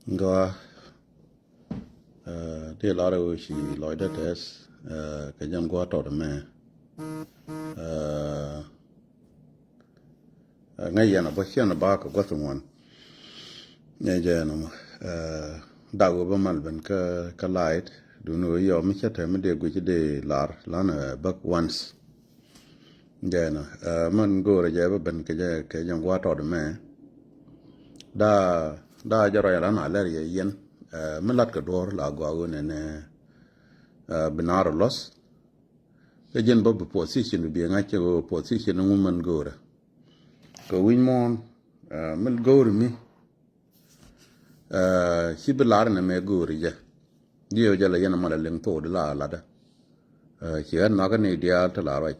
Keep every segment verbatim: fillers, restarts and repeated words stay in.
Gɔaa. Ɛ, ti lar ɛ ɣöö ci lɔcdä tɛth, ɛ, kɛ jɛn gua̱a̱th tɔt ɛmɛ. Ɛ, ɛ, ŋäc yɛn a bä ciɛn a ba kɛ gua̱th ŋuan. Ɛ jɛ ɛn ɔmɔ, ɛ, dak ɣöö bä mal ben kä, kä light, duundɛ ɣöö yɔ mi cä te mi dee guic dee lar, lan ɛ bäk once. Jɛn ɔ, ɛ, mɛn go̱o̱rɛ jɛ bä ben kɛ jɛ, kɛ jɛ gua̱a̱th tɔt ɛmɛ. Daa, daa jɛ rɔy lan a lɛr yɛ yɛn, ɛ, mi lat kɛ duɔ̱ɔ̱r la gɔaa ɣöö nɛnɛ, ɛ, bi naar ɔ lɔth. Kä jɛn bä bi position bi ŋa̱c cɛ ɣöö position ŋu mɛn go̱o̱rɛ. Kɛ wi̱ny muɔ̱ɔ̱n, ɛ, mi go̱o̱ri mi, ɛ, ci bi lar nɛmɛ go̱o̱ri jɛ. Diɛw jɛ la yɛn a mal a liŋ thok di la latdä. Ɛ, ci ɣän nhɔakä ni diaal ti la ruac.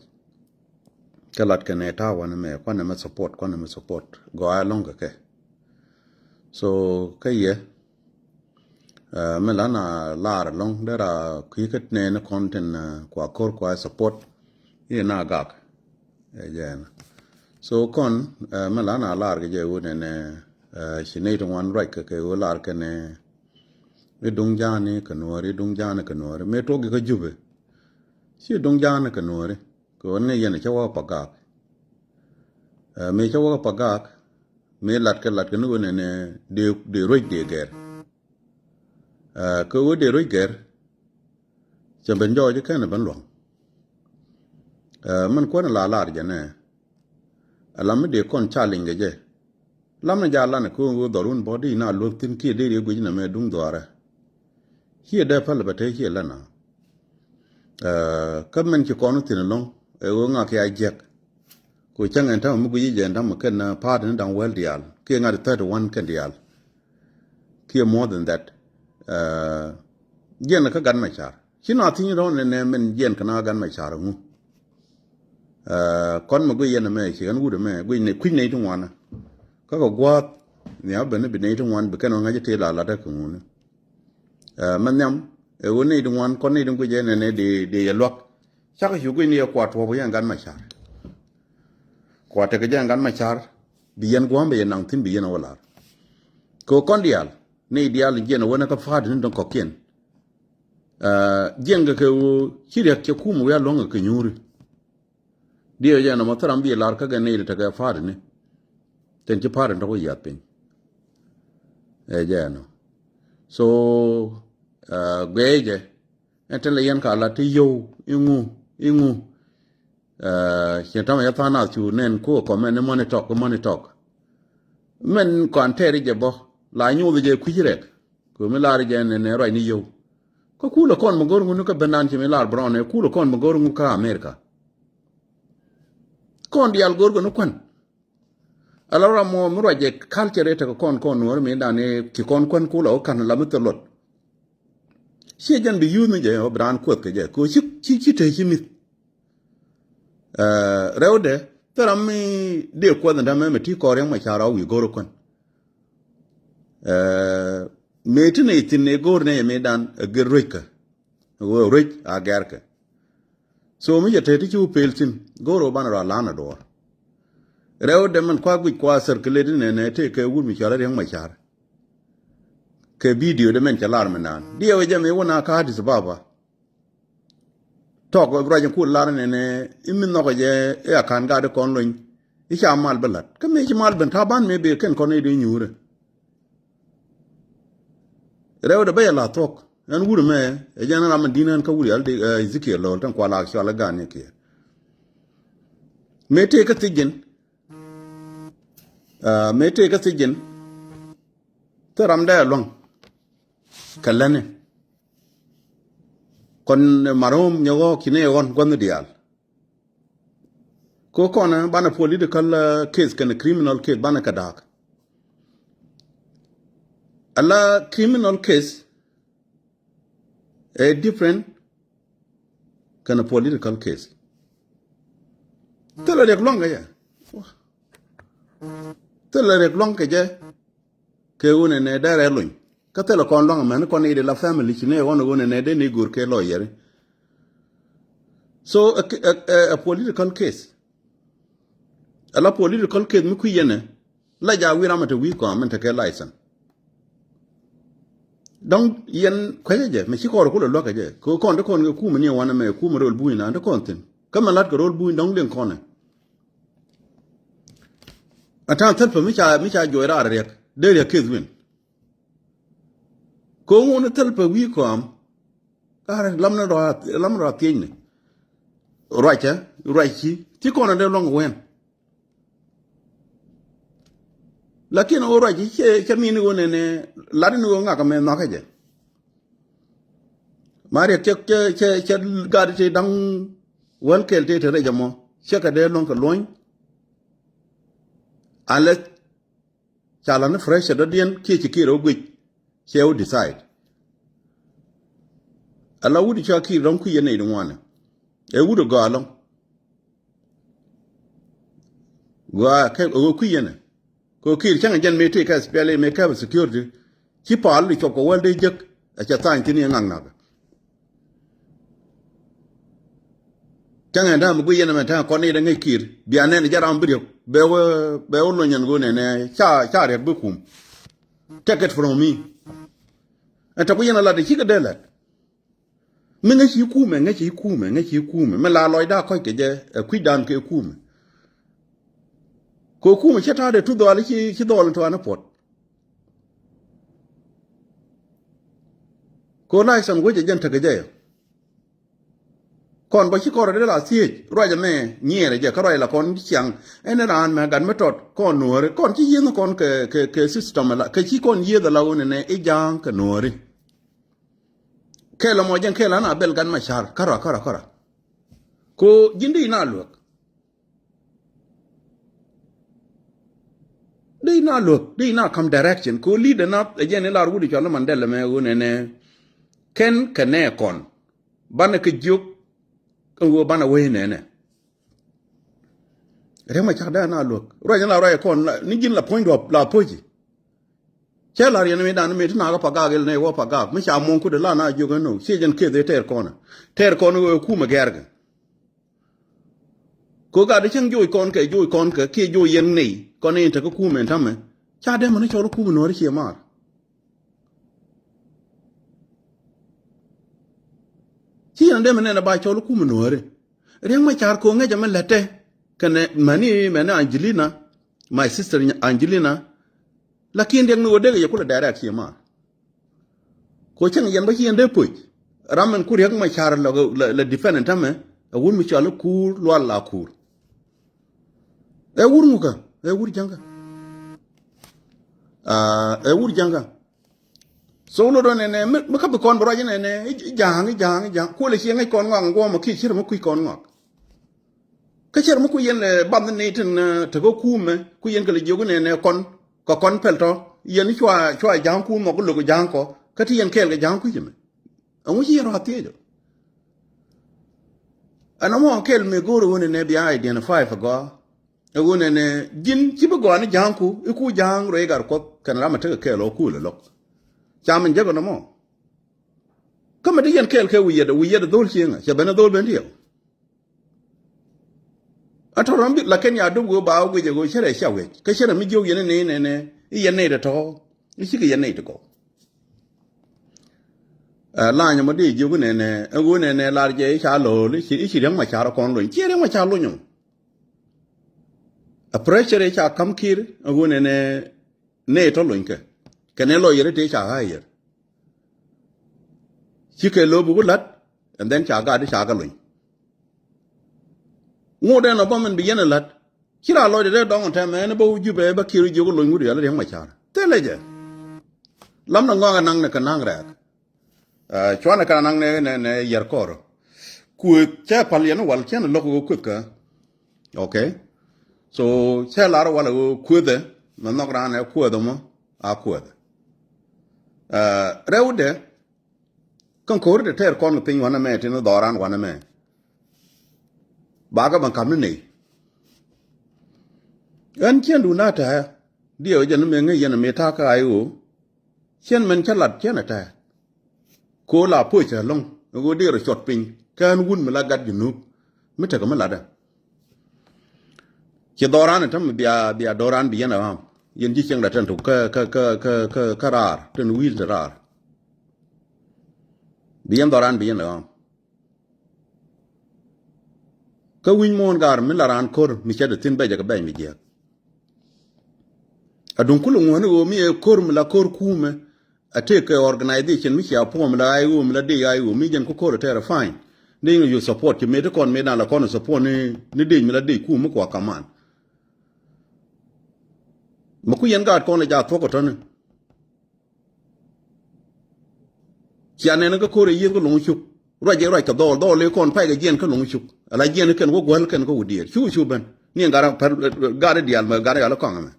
Kä lat kɛ nɛ ta̱a̱ wanɛ mɛ, kuanɛ mɛ support, kuanɛ mɛ support. Gɔaa ɛlɔ̱ŋ kɛ kɛ. So, kä yɛ, ɛ, mi lan a lar ɛlɔ̱ŋ, dera kui̱ kä nɛ ni kɔn tin, ɛ, kua ko̱r kua support. I̱ na gak. Ɛ jɛn. So, kɔn, ɛ, mi lan a lar kɛ jɛ wun ɛnɛ, ɛ, ci nɛy ti ŋuan ruac kɛ kɛ wun lar kɛ nɛ. I̱ duŋ ja̱a̱ni kɛ nuɔ̱ɔ̱ri, i̱ duŋ ja̱a̱ni kɛ nuɔ̱ɔ̱ri. Mëë tuɔk i̱ kä Jubɛ. Ci duŋ ja̱a̱ni kɛ nuɔ̱ɔ̱ri. Kɛ ɣöö ni yɛn cä wä pa gak. Ɛ, mëë cä wä pa gak, mëë lat kɛ lat kɛ ni ɣöö nɛnɛ dee, dee ruec dee gɛr. Ɛ, kɛ ɣöö dee ruec gɛr, cɛ ben jɔɔc kɛn ben luaŋ. Ɛ, mɛn kuäär la lar jɛ nɛ. Ɛ lam mi dee kɔn ca liŋ kɛ jɛ. Lam ni jaa lanɛ ko̱o̱ŋ ɣöö dhɔr wun bɔ̱ di na luäk thi̱n kiɛ dee riek guic nɛmɛ duŋ dhɔaarɛ. Ciɛ dee päl bɛ te ciɛ länä. Ɛ, kä mɛn ci kɔn thi̱n ɛlɔ̱ŋ, ɛ ɣöö ŋa kiɛ a jiäk. Kɛ cäŋ ɛn tämɛ mi guic jɛ ɛn tämɛ kɛn, ɛ, pa̱a̱t ni da̱ŋ wäl diaal. Kiɛ ŋa̱t thirty one kɛn diaal. Kiɛ more than that. Ɛ, jiɛn kä gat mɛ car. Ci na thi̱n rɔ̱ nɛ nɛ mɛn jiɛn kɛ na gat mɛ car ŋu. Ɛ, kɔn mɛ guic yɛn ɛmɛ ci ɣän wut ɛmɛ guic nɛ kui̱c nɛy ti ŋuanä. Kä kɛ gua̱a̱th ni a ben bi nɛy ti ŋuan bi kɛn ɣän ŋa̱c tëë la latdä kɛ ŋuni. Ɛ, mɛ nhiam, ɛ ɣöö nɛy ti ŋuan kɔn nɛy ti guic yɛn ɛnɛ dee, dee yɛ luak. Cakɛ cu guic ni yɛ kua tuɔɔk yɛn gat mɛ car. Kua tekɛ jɛ gat mɛ car, bi yɛn gua̱a̱m bɛ yɛ naŋ thi̱n bi yɛn ɛ wä lar. Kɛ ɣöö kɔn diaal, nɛy diaal jiɛn ɛ wä ni kä pa̱a̱t ni dɔ̱ŋ kɔ̱kiɛn. Ɛ, jiɛn kɛ kɛ ɣöö ci riɛk cɛ kum wi̱i̱ a luäŋ kɛ nyuuri. Diɛ jɛ nɔmɔ thäram bi lar kä kɛ nɛy tekɛ pa̱a̱t ni. Tɛn ci pa̱a̱t ni tɔ̱ wä yiath piny. Ɛ jɛ nɔ. So, ɛ, guɛɛ jɛ. Ɛn tɛn lɛ yɛn ka la ti yio̱w iŋu, iŋu. Ɛ, cɛ tɔmɛ yɛ tha̱a̱ŋ nath cu nɛn ku kɔmɛn ni mɔni tɔk, mɔni tɔk. Mɛn kɔn tɛɛri jɛ bɔ la nyoth jɛ kui̱c rɛk. Kɛ mi lar jɛ nɛ nɛ ruac ni yio̱w. Kä kulɛ kɔn mi go̱r ŋun kä ben nan ci mi lar Brown ɛ kulɛ kɔn mi go̱r ŋun kä America. Kɔn diaal go̱r kɛ ni kuän. Ala ram mɔ mi ruac jɛ culture tekɛ kɔn kɔn nuɔ̱ɔ̱r mi dan ni ci kɔn kuän kulɛ wä kan la mi thil luɔt. Ciɛ jɛn bi yuth ni jɛ wä bi raan kuäth kɛ jɛ kɛ ci, ci, ci te ci mith. Ɛ, rɛwdɛ thil ram mi dee kuäth ni dämɛ mi ti kɔɔr yɛn mɛ ca rɔw wi̱i̱ go̱r kuän. Ɛ, mëë ti nɛy thi̱n nɛy go̱o̱r nɛy ɛ mëë dan ɛ gër rueckɛ. Ɛ ɣöö ruec a gɛrkɛ. So mi cɛ te ti ci wä pel thi̱n go̱o̱r ɣöö banɛ rɔ a la̱a̱n a duɔ̱ɔ̱r. Rɛw dɛ mɛn kua guic kua circulate nɛ nɛ tëë kɛ wut mi cɔal a Riɛk Macar. Kɛ video dɛ mɛn cɛ lar mi naan diɛw ɛ jɛ mëë wä na ka Addis Ababa. Tɔk ruac in kul lar nɛnɛ i̱ mi nhɔkɛ jɛ i̱ a ka̱n gat i̱ kɔn lony. I̱ ca mal bä la̱t kä mëë ci mal ben ta̱a̱ ban mëë bëë kɛn kɔn i̱ dee nyuurä. Rɛwdɛ bä yɛ la̱th thuɔ̱k ɛn wur mɛ ɛ jɛn ram in di̱n ɛn kä wur yal di, ɛ, Ezekiel lo̱l tɛn kua laak cual i̱ gan ni kiɛ. Mëë tëë kä thiec ji̱n. Ɛ, mëë tëë kä thiec ji̱n. Thil ram dee luäŋ kɛ lätni. Kɔn marom nyɛ ɣɔ̱ɔ̱k ci ni ɣɔn gua̱nh diaal. Ko kɔn banɛ political, uh, case kɛnɛ criminal case banɛ kɛ da̱a̱k. Ala criminal case ɛ different kɛnɛ political case. Thilɛ riɛk luäŋ kɛ jɛ. Thilɛ riɛk luäŋ kɛ jɛ. Kɛ ɣöö nɛnɛ dee rɛɛ lony kä thilɛ kɔn luaŋ mɛn kɔn i̱ di la family ci nɛ ɣɔn ɣöö nɛnɛ dee ni go̱o̱r kɛ lawyer. So a, a, a, a political case. A la political case mi kui̱ yɛnɛ la ja wi̱i̱ ram a te wi̱i̱ kɔam mɛn te kɛ license. Dɔ̱ŋ yɛn kuecä jɛ mɛ ci kɔɔr kulɛ luäk kɛ jɛ kɛ kɔn ti kɔn kɛ kumɛ ni wanɛ mɛ kumɛ rol buny na ti kɔn thin kä mɛ lat kɛ rol buny dɔ̱ŋ liŋ kɔnɛ. A ta̱a̱ thäl pɛ mi ca mi ca juɔc raar riɛk dee riɛk keth win. Kɛ ŋun thäl pɛ wi̱i̱ kɔam. Ka lam ni rɔ lam ni rɔ thiecni. Ruacɛ ruac ci ti kɔn a dee luɔ̱ŋ wɛn. Lakin ɣöö ruac cɛ cɛ min ɣöö nɛnɛ lat ni ɣöö ŋak mɛ nhɔakä jɛ. Mariɛ cɛ cɛ cɛ cɛ gat ti da̱ŋ wäl kɛl ti ti rɛc ɛmɔ cɛ kɛ dee luɔ̱ŋ kɛ luɔ̱ny. Alɛ ca la ni pressure dɔ̱diɛn kiɛ ci kiɛ rɔ guic cɛ wä decide. Ala wut ca kiɛ rɔ̱ŋ kui̱ yɛ nɛy di ŋuanɛ ɛ wut ɛ gɔaa lɔ̱ŋ. Gɔaa kɛ ɣöö kui̱ yɛnɛ kɛ ɣöö kiir cäŋ jɛn mëë tëë kɛ S P L A mëë kɛpɛ security. Ci paal di cuɔp kɛ wäl dee jek. Ɛ cɛ thaany thi̱n yɛ ŋaŋ nakä. Cäŋ ɛn täämɛ guiy yɛn ɛmɛn täämɛ kɔn ni dee ŋäc kiir bia nɛn jɛ ram bi riök bɛ wä bɛ wä luɔny ɛn ɣöö nɛnɛ ca ca riɛk bi kum. Take it from me. Ɛn tɛ ku yɛn a lat ɛ cikɛ dee lɛt. Mi ŋäci kumɛ ŋäci kumɛ ŋäci kumɛ mi la lɔcda kɔc kɛ jɛ ɛ kui̱dan kɛ kumɛ. Kɛ kumɛ cɛ ta̱a̱dɛ tu dhɔal ci ci dhɔl in tuan puɔt. Kɛ license wecɛ jɛn tekɛ jɛ yɛ. Kɔn bä ci kɔrɛ dee la thiec ruacɛ mɛ nyiɛɛrɛ jɛ kä ruac la kɔn ciaŋ. Ɛn raan mɛ gat mi tɔt kɔn nuɔ̱ɔ̱ri kɔn ci yieth kɔn kɛ kɛ system ala kɛ ci kɔn yieth ala wun ɛnɛ i̱ ja̱a̱ŋ kɛ nuɔ̱ɔ̱ri. Kɛl ɛmɔ jɛn kɛl an a bɛl gan ma car kärɔa kärɔa kärɔa. Ko ji̱n di na luäk. Di na luäk di na kam direction ko leader na ɛ jɛn ilar wut icual Mandela mɛ ɣöö nɛnɛ. Kɛn kɛ nɛ kɔn banɛ kɛ jiök. Kɛ ɣöö banɛ wee nɛnɛ. Riɛk ma cak dee na luäk ruac in la ruac kɔn ni ji̱n la puɔ̱ny duɔp la puɔ̱ci. Cɛ la̱r yɛn mi dan mi ti nakä pagak il nɛ wä pagak mi ca muɔ̱ŋ kudɛ la na jiök ɛn no ciɛ jɛn keth ɛ tɛɛr kɔnä. Tɛɛr kɔn ɣöö kumɛ gɛrkɛ. Ko gat cäŋ joc kɔn kɛ joc kɔn kɛ kiɛ joc yɛn nɛy kɔn in tekä kumɛ in ta̱mɛ. Ca dee mɛn cɔl kumɛ nuɔ̱ɔ̱ri ciɛ maar. Ci yɛn dee mɛn nɛn a ba cɔl kumɛ nuɔ̱ɔ̱ri. Riɛk ma car ko ŋäcɛ mɛ lɛtɛ kɛnɛ mɛni mɛni Angelina. My sister Angelina. Lakin riɛk ni wä dee kɛ yɛ kulɛ direct ciɛ maar. Ko cäŋ yɛn bä ci yɛn dee puc. Ram min ku riäk ma car lɔ lɔ defend in tämɛ. Ɛ wur mi cɔal i̱ kuur lual la kuur. Ɛ wur ŋukä ɛ wur ja̱ŋkä. Ɛ wur ja̱ŋkä. So lo dɔ nɛnɛ mi ka bi kɔn bi ruac nɛnɛ i̱ ja̱a̱ŋ i̱ ja̱a̱ŋ i̱ ja̱a̱ŋ kuɔlɛ ci ŋäc kɔn ŋɔak ŋuɔmɔ ki cir mi kui̱ kɔn ŋɔak. Kä cir mi kui̱ yɛn lɛ bath ni tin tekɛ kumɛ kui̱ yɛn kɛ lɛ jiök nɛnɛ kɔn. Kɛ kɔn pɛl tɔ yɛn cua cua ja̱a̱ŋ kun mɔk lo̱k ja̱a̱ŋ kɔ kä ti yɛn kɛɛl kɛ ja̱a̱ŋ kui̱c ɛmɛ. Ɛŋu ci yɛn rɔ a thiec ɔ. Ɛn ɛmɔ kɛɛl mi go̱o̱r ɛ ɣöö nɛnɛ bia identify ɛ gɔaa. Ɛ ɣöö nɛnɛ ji̱n ci bi gɔaa ni ja̱a̱ŋ ku i̱ ku ja̱a̱ŋ rɔ i̱ gat kuɔth kɛn ram ɛ tekɛ kɛɛl ɔ kuul ɛ lo̱k. Ca min jek ɛn ɛmɔ. Kä mi ti yɛn kɛɛl kɛ wi̱i̱ yɛt wi̱i̱ yɛt ɛ dho̱l cieŋä cɛ ben ɛ dho̱l ben ti yɛ. A tɔ̱ rɔ̱m bi lakin ya dup ɣöö ba wä guic ɛ ɣöö cärɛ cia wec kä cärɛ mi jiök yɛn ni nɛnɛ i̱ yɛn nɛy tɔ̱tɔ̱ i̱ cikɛ yɛn nɛy ti kɔk. Ɛ lany ɛmɔ dee jiök nɛnɛ ɛ ɣöö nɛnɛ lar jɛ i̱ ca lo̱o̱l i̱ ci i̱ ci riäŋ ma car kɔn lony ciɛ riäŋ ma car lony ɛmɔ. Ɛ pressure i̱ ca ka̱m ki̱i̱r ɛ ɣöö nɛnɛ nɛy tɔ̱ lonykɛ kɛnɛ lɔyɛr i̱ tëë ca ɣa̱a̱ yɛr. Cikɛ lo̱o̱p i̱ ku la̱t and then ca gat i̱ ca kɛ lony. Ŋot ɛn ɔ bä min bi yɛn ɛ la̱t. Ci raan lɔcdɛ dee dɔŋ tɛmɛ ɛn bä wi̱c jupɛ bä kiɛr jiök lony wut yɔl riɛŋ ma car thilɛ jɛ. Lam na ŋɔak ɛ naŋ ni kɛ naŋ rɛɛk. Cuanɛ kɛ naŋ ni nɛ nɛ yɛr kɔɔr. Kuëth cɛ pal yɛn wal cɛn lo̱k ɣöö kuëth kä. Okay. So cɛ lar wal ɣöö kuëthɛ mɛ nhɔk raan ɛ kuëth ɛmɔ a kuëth. Rɛwdɛ Kä ko̱r ti tɛɛr kɔn kɛ piny wanɛ mɛ tin dhɔran wanɛ mɛ. Bakɛ bɛ kam ni ney. Ɣän ciɛn dun a tɛɛ diɛw jɛn mɛ ŋäc yɛn mi ta̱a̱ kä ay ɣöö ciɛn mɛn cä lat ciɛn a tɛɛ. Ko̱ la puɔc cɛ lo̱ŋ ɣöö diɛr cuɔt piny kä ɣän wun mi la gat Junub mi tekɛ mi latdä. Ci dhɔran in tämɛ bia bia dhɔran bi yɛn a ɣam yɛn ji̱ cieŋdɛ tɛn tok kä kä kä kä kä raar tɛn wi̱i̱l te raar. Bi yɛn dhɔran bi yɛn lɛ ɣɔm. Kä wi̱ny muɔ̱ɔ̱n gaar mi la raan ko̱r mi cɛ dee thi̱n bɛc ɛ kɛ bɛc mi jiääk. A duŋ kulɛ ŋuɔ̱ni ɣöö mi ɛ ko̱r mi la ko̱r kuumɛ. A tëëk kɛ organization mi cia puɔ̱ɔ̱m la I O mi la dee I O mi jɛn kä ko̱r ɛ tɛɛrɛ fine. Dee ŋa yio̱ support ci mëë ti kɔn mëë dan la kɔn support ni, ni dee mi la dee kuumɛ kua kaman. Mi ku yɛn gaat kɔn ɛ jaa thuɔ̱k ɛ tɔ̱ni. Cia nɛn kä ko̱r ɛ yieth kä lo̱ŋ cuk. Ruac jɛ ruac kɛ dhɔɔl, dhɔɔl i̱ kɔn pay kɛ jiɛn kä lo̱ŋ cuk. Ala jiɛn kɛn wä guäl kɛn kä wä diɛɛr. Cu cu ben. Ni ɛ gat pɛr gat i̱ diaal mɛ gat i̱ ɣal i̱ kɔaŋ ɛmɛ.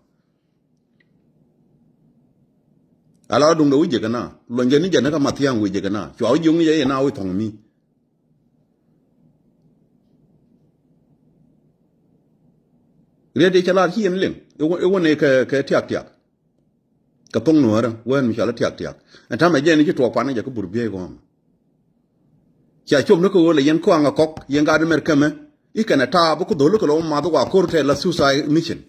Ala duŋdɛ wi̱c jɛ kɛ na. Luɔny jɛ ni jɛ ni kä Mathiaŋ wi̱c jɛ kɛ na. Cua wi̱c jiök ni jɛ yɛ na wi̱c thɔŋ mi. Riet i̱ cɛ lar ci yɛn liŋ. I̱ wä, i̱ wä ni kɛ, kɛ tiak tiak. Kɛ thoŋ nuäärä ween mi cɔal i̱ tiak tiak. Ɛn ta̱mɛ jɛn i̱ ci tuɔɔk pan i̱ jɛ kä bur biey kɔn. Cia cop ni kɛ ɣöö lɛ yɛn kɔaŋ ɛ kɔk yɛn gaat i̱ mɛr kɛmɛ i̱ kɛn ɛ taap i̱ ku dho̱l i̱ kɛ lɔ math i̱ wa ko̱r tɛl la suicide mission.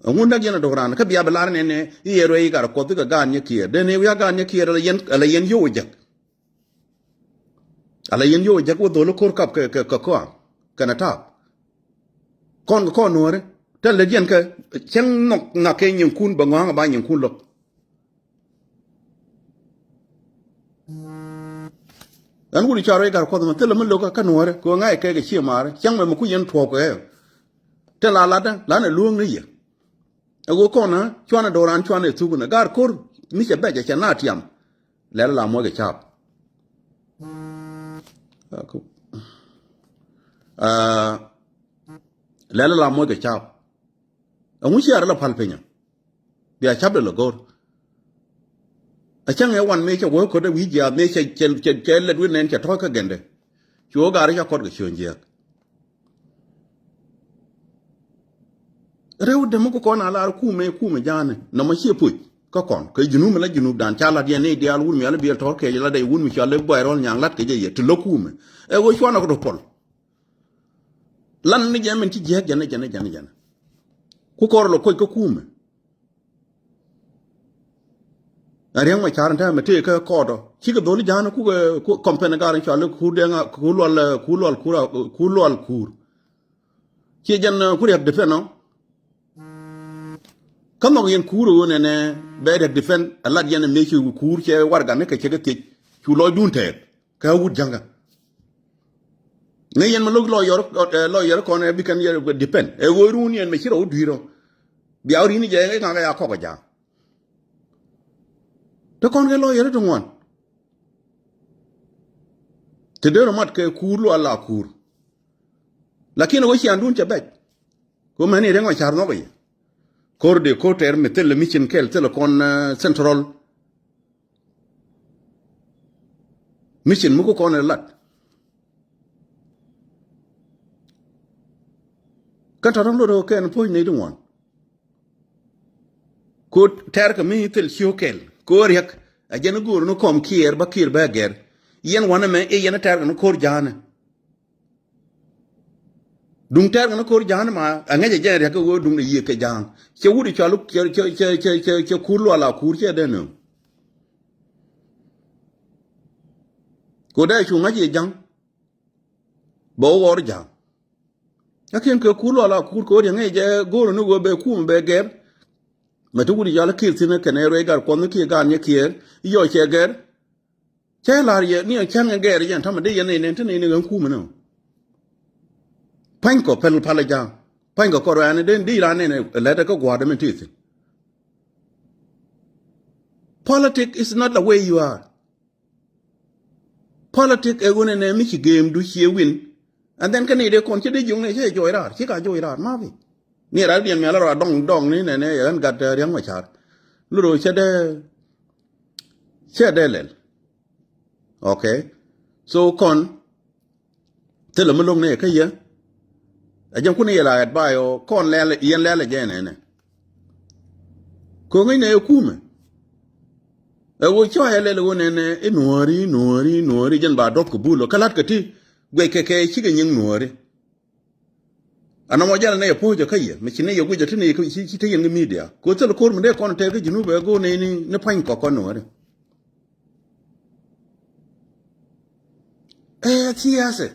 Ɛŋu näk yɛn ɛ do̱k raan kä bia bi lar nɛn ɛ i̱ yɛ ruɛy i̱ gat ɛ kuɔth i̱ kɛ gaat nyɛ kiɛɛr den i̱ wiak gaat nyɛ kiɛɛr ala yɛn, ala yɛn yio̱w ɛ jäk. Ala yɛn yio̱w ɛ jäk wä dho̱l i̱ ko̱r kap kɛ, kɛ, kɛ kɔaŋ kɛn ɛ taap. Kɔn kɛ kɔn nuɔ̱ɔ̱ri tɛl lät yɛn kɛ cäŋ nhɔk nhak kɛ nyinkun bɛ ŋɔ̱a̱ŋ ɛ ba nyinkun lo̱k. Ɛn wut i̱ ca ruɛy gat kuɔth mɛ thilɛ mi lo̱k kä nuɔ̱ɔ̱ri kɛ ɣöö ŋa̱c kɛ kɛ cie maari cäŋ mɛ mi ku yɛn tuɔɔk kɛ. Tɛl a latdä lanɛ luäŋ ni yɛ. Ɛ ɣöö kɔn ɛ cuanɛ do̱ran cuanɛ thuk ni gaat ko̱r mi cɛ bɛc ɛ cɛ na tiam. Lɛl la muɔc kɛ caap. Aa, lɛl la muɔc kɛ caap. Ɛŋu ciɛ rɛ la pal pinyä. Bia cap de la go̱r. A cäŋ ɛ wan mëë cɛ wä köt ɛ wi̱i̱ jiaath mëë cɛ, cɛ, cɛ, cɛ lɛt wi̱n nɛn cɛ tɔ̱ɔ̱c kä gɛndɛ. Cu wä gaari ca kɔt kɛ ciöön jiääk. Rɛw däm ku kɔn a lar kumɛ, kumɛ ja̱a̱nɛ nɔmɔ ciɛ puc kä kɔn kɛ junub mi la junub dan ca lat yɛn ni diaal wun mi al biɛl tɔr kɛ la dɛy wun mi cɔal i̱ buay rɔl nyaŋ lat kɛ jɛ yɛ ti lo̱k kumɛ. Ɛ ɣöö cuanɛ kɛ dɔ̱ pɔl. Lan ni jɛ min ci jiäk jɛn jɛn jɛn jɛn. Ku kɔr lɔ koc kä kumɛ. A Riɛk Macar in täämɛ tëë kä kɔɔtɔ cikɛ dholi ja̱a̱n kukɛ ku kɔmpɛn gar in cɔal i̱ kuur deŋ a kuur lual, kuur lual kuur a kuur lual kuur. Ciɛ jɛn, eh, ku riɛk defend ɔ. Kä nhɔk yɛn kuur ɛ ɣöö nɛnɛ bɛ riɛk defend a lat yɛn ɛ mëë ci kuur cɛ warɛga ni kɛ cɛ kɛ thiec cu lɔcdun tɛɛk. Kä wut ja̱ŋä. Ŋäc yɛn mi lo̱k lawyer, eh, lawyer kɔn ɛ bikɛn yɛ defend. Ɛ ɣöö run yɛn mi ci rɔ wä dui̱r ɔ. Bia wä rin jɛ ŋäc ŋakä ya kɔk ɔ ja̱a̱ŋ. Te kɔn kɛ lawyer ti ŋuan. Te dee rɔ mat kɛ kuur lual la kuur. Lakin ɛ ɣöö ciandun cɛ bɛc. Ko mɛni Riɛk Macar nhɔk i̱. Ko̱r de ko̱r tɛr mi thilɛ mi cin kɛl thilɛ kɔn, eh, central. Mi cin mi ku kɔn ɛ lat. Kä tɔ̱tɔ̱ lot ɛ kɛn puɔ̱c nɛy ti ŋuan. Ko tɛr kɛ mi thil cio kɛl ko riɛk a jɛn go̱o̱r ni kɔm kiɛɛr ba kiɛɛr ba gɛr. Yɛn wanɛ mɛ i̱ yɛn tɛr kɛ ni ko̱r ja̱a̱nɛ. Duŋ tɛɛr kɛn ko̱r ja̱a̱n ma a ŋäc a jɛn riɛk kɛ ɣöö duŋ de yiëë kɛ ja̱a̱n. Cɛ wut cɔal cɛ, cɛ, cɛ, cɛ, cɛ, cɛ kuur lual a kuur cɛ dee nööŋ. Ko dee cu ŋa̱c yɛ ja̱ŋ. Bɛ wä ɣɔr ja̱a̱n. Lakin kɛ kuur lual a kuur kɛ ɣöö riɛk ŋäc jɛ go̱o̱r ni ɣöö bɛ kuum bɛ gɛr. Mɛ ti wut cɔal kiɛɛr thi̱n kɛn ɛ ruɛy gat kuɔth ni kiɛ gaat nyɛ kiɛɛr. Yɔ cɛ gɛr. Cä la̱r yɛ ni cäŋ in gɛɛr yɛn ta̱mɛ dee yɛn in in tin in in ɣän kumɛ ni. Pa̱ny kɔ pɛl palä ja̱a̱ŋ. Pa̱ny kɔ kɔ rɛ̈ɛ̈n in dee di ran in in lɛt kä gua̱a̱r dee min ti thi̱n. Politic is not the way you are. Politic ɛ ɣöö nɛnɛ mi ci geemdu ciɛ win. And then kä ni dee kɔn ci dee jiök ni cä jɔɔc raar ci ka jɔɔc raar ma bi. Ni raar diɛn mi ala rɔ a dɔŋ dɔŋ ni nɛnɛ yɛ ɣän gat, eh, Riɛk Macar. Luro cɛ dee, cɛ dee lɛl. Okay. So kɔn thilɛ mi lo̱ŋ ni kä yɛ. A jɛn kun yɛ la advice ɔ kɔn lɛl yɛn lɛl a jɛ nɛnɛ. Ko ŋäc nɛ yɛ kumɛ. Ɛ ɣöö cɔɔyɛ lɛl ɣöö nɛnɛ i̱ nuɔ̱ɔ̱ri, nuɔ̱ɔ̱ri, nuɔ̱ɔ̱ri jɛn ba dɔ̱p kɛ bul ɔ kä la̱t kɛ ti guɛc kɛ kɛ cikɛ nyiŋ nuɔ̱ɔ̱ri. Anɔmɔ jɛn anɛ yɛ puɔ̱c ɔ kä yɛ mi ci nɛ yɛ guic ɔ ti nɛ yɛ ci, ci te yɛn kɛ media ko thil ko̱r mi dee kɔn tɛɛr kä Junub ɛ go̱o̱r nɛ ni, ni pa̱ny kɔk kɔn nuɔ̱ɔ̱ri. Ɛ thiaasɛ.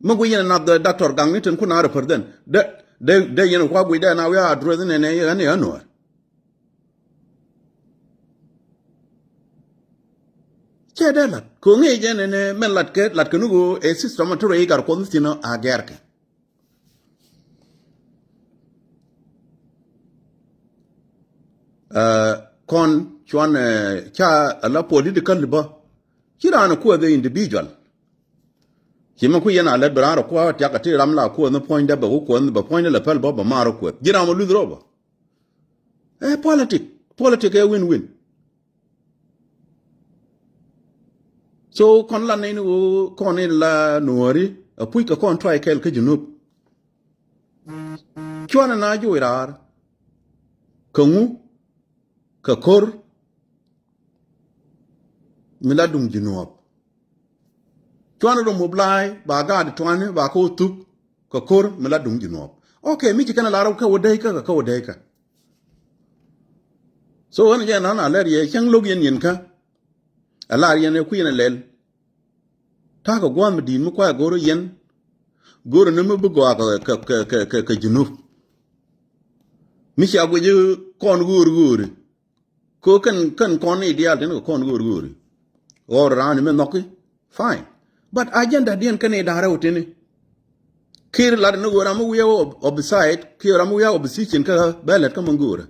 Mi guic yɛn ɛ nath Doctor Gaŋ ni tin kun a represent. Dee, dee, dee yɛn kua guic dee na wi̱i̱ a address nɛnɛ yɛn ɛ Nuäär. Cɛ dee lat. Kɛ ŋi̱i̱c ɛn ɛn mɛn lat kɛ, lat kɛ ni ɣöö ɛ system a ti rɛy gat kuɔth thi̱n a gɛr kɛ. Ɛ, kɔn cuan, ɛ, ca ala political bä. Ci raan kuɔth ɛ individual. Ci mɛ ku yɛn a lɛt bɛ raan rɔ kuɔth tiak a ti ram la kuɔth ni puɔ̱nydɛ bɛ ku kuɔth ni bɛ puɔ̱nydɛ lɛ pɛl bä bɛ maar rɔ kuɔth. Ji̱ ram a luth rɔ bä. Ɛ politic, politic ɛ win win. So kɔn la nɛy ni ɣöö kɔn in la Nuääri a puc kɛ kɔn try kɛɛl kä Junub. Cuanɛ na juuc raar kɛ ŋu, kɛ ko̱r mi la duŋ Junub. Cuanɛ rɔ mobilize ba gaat tuani ba kä wä thuk kɛ ko̱r mi la duŋ Junub. Okay, mi ci kɛn a lar kä wä dee kä, kä wä dee kä. So ɣän jɛ nɔn a lɛr yɛ cäŋ lo̱k yɛn yɛn kä. A lar yɛn ɛ kui̱ yɛn a lɛl. Ta̱a̱ kɛ gua̱a̱th mi di̱i̱t mi kuay go̱r yɛn. Go̱r ni mi bi gɔaa kɛ, kɛ, kɛ, kɛ, kɛ, kɛ Junub. Mi cia guic kɔn ɣöör ɣööri. Kɛ kɛn, kɛn kɔn ni diaal tin kɛ kɔn ɣöör ɣööri. Ɣɔr raan mi nhɔki. Fine. But agenda diɛn kɛn i̱ da̱rɛ wä tini. Kiir lat ni ɣöö ram mi wi̱i̱ opposite, kiir ram mi wi̱i̱ opposition kä bɛ lɛt kä mi go̱o̱rä.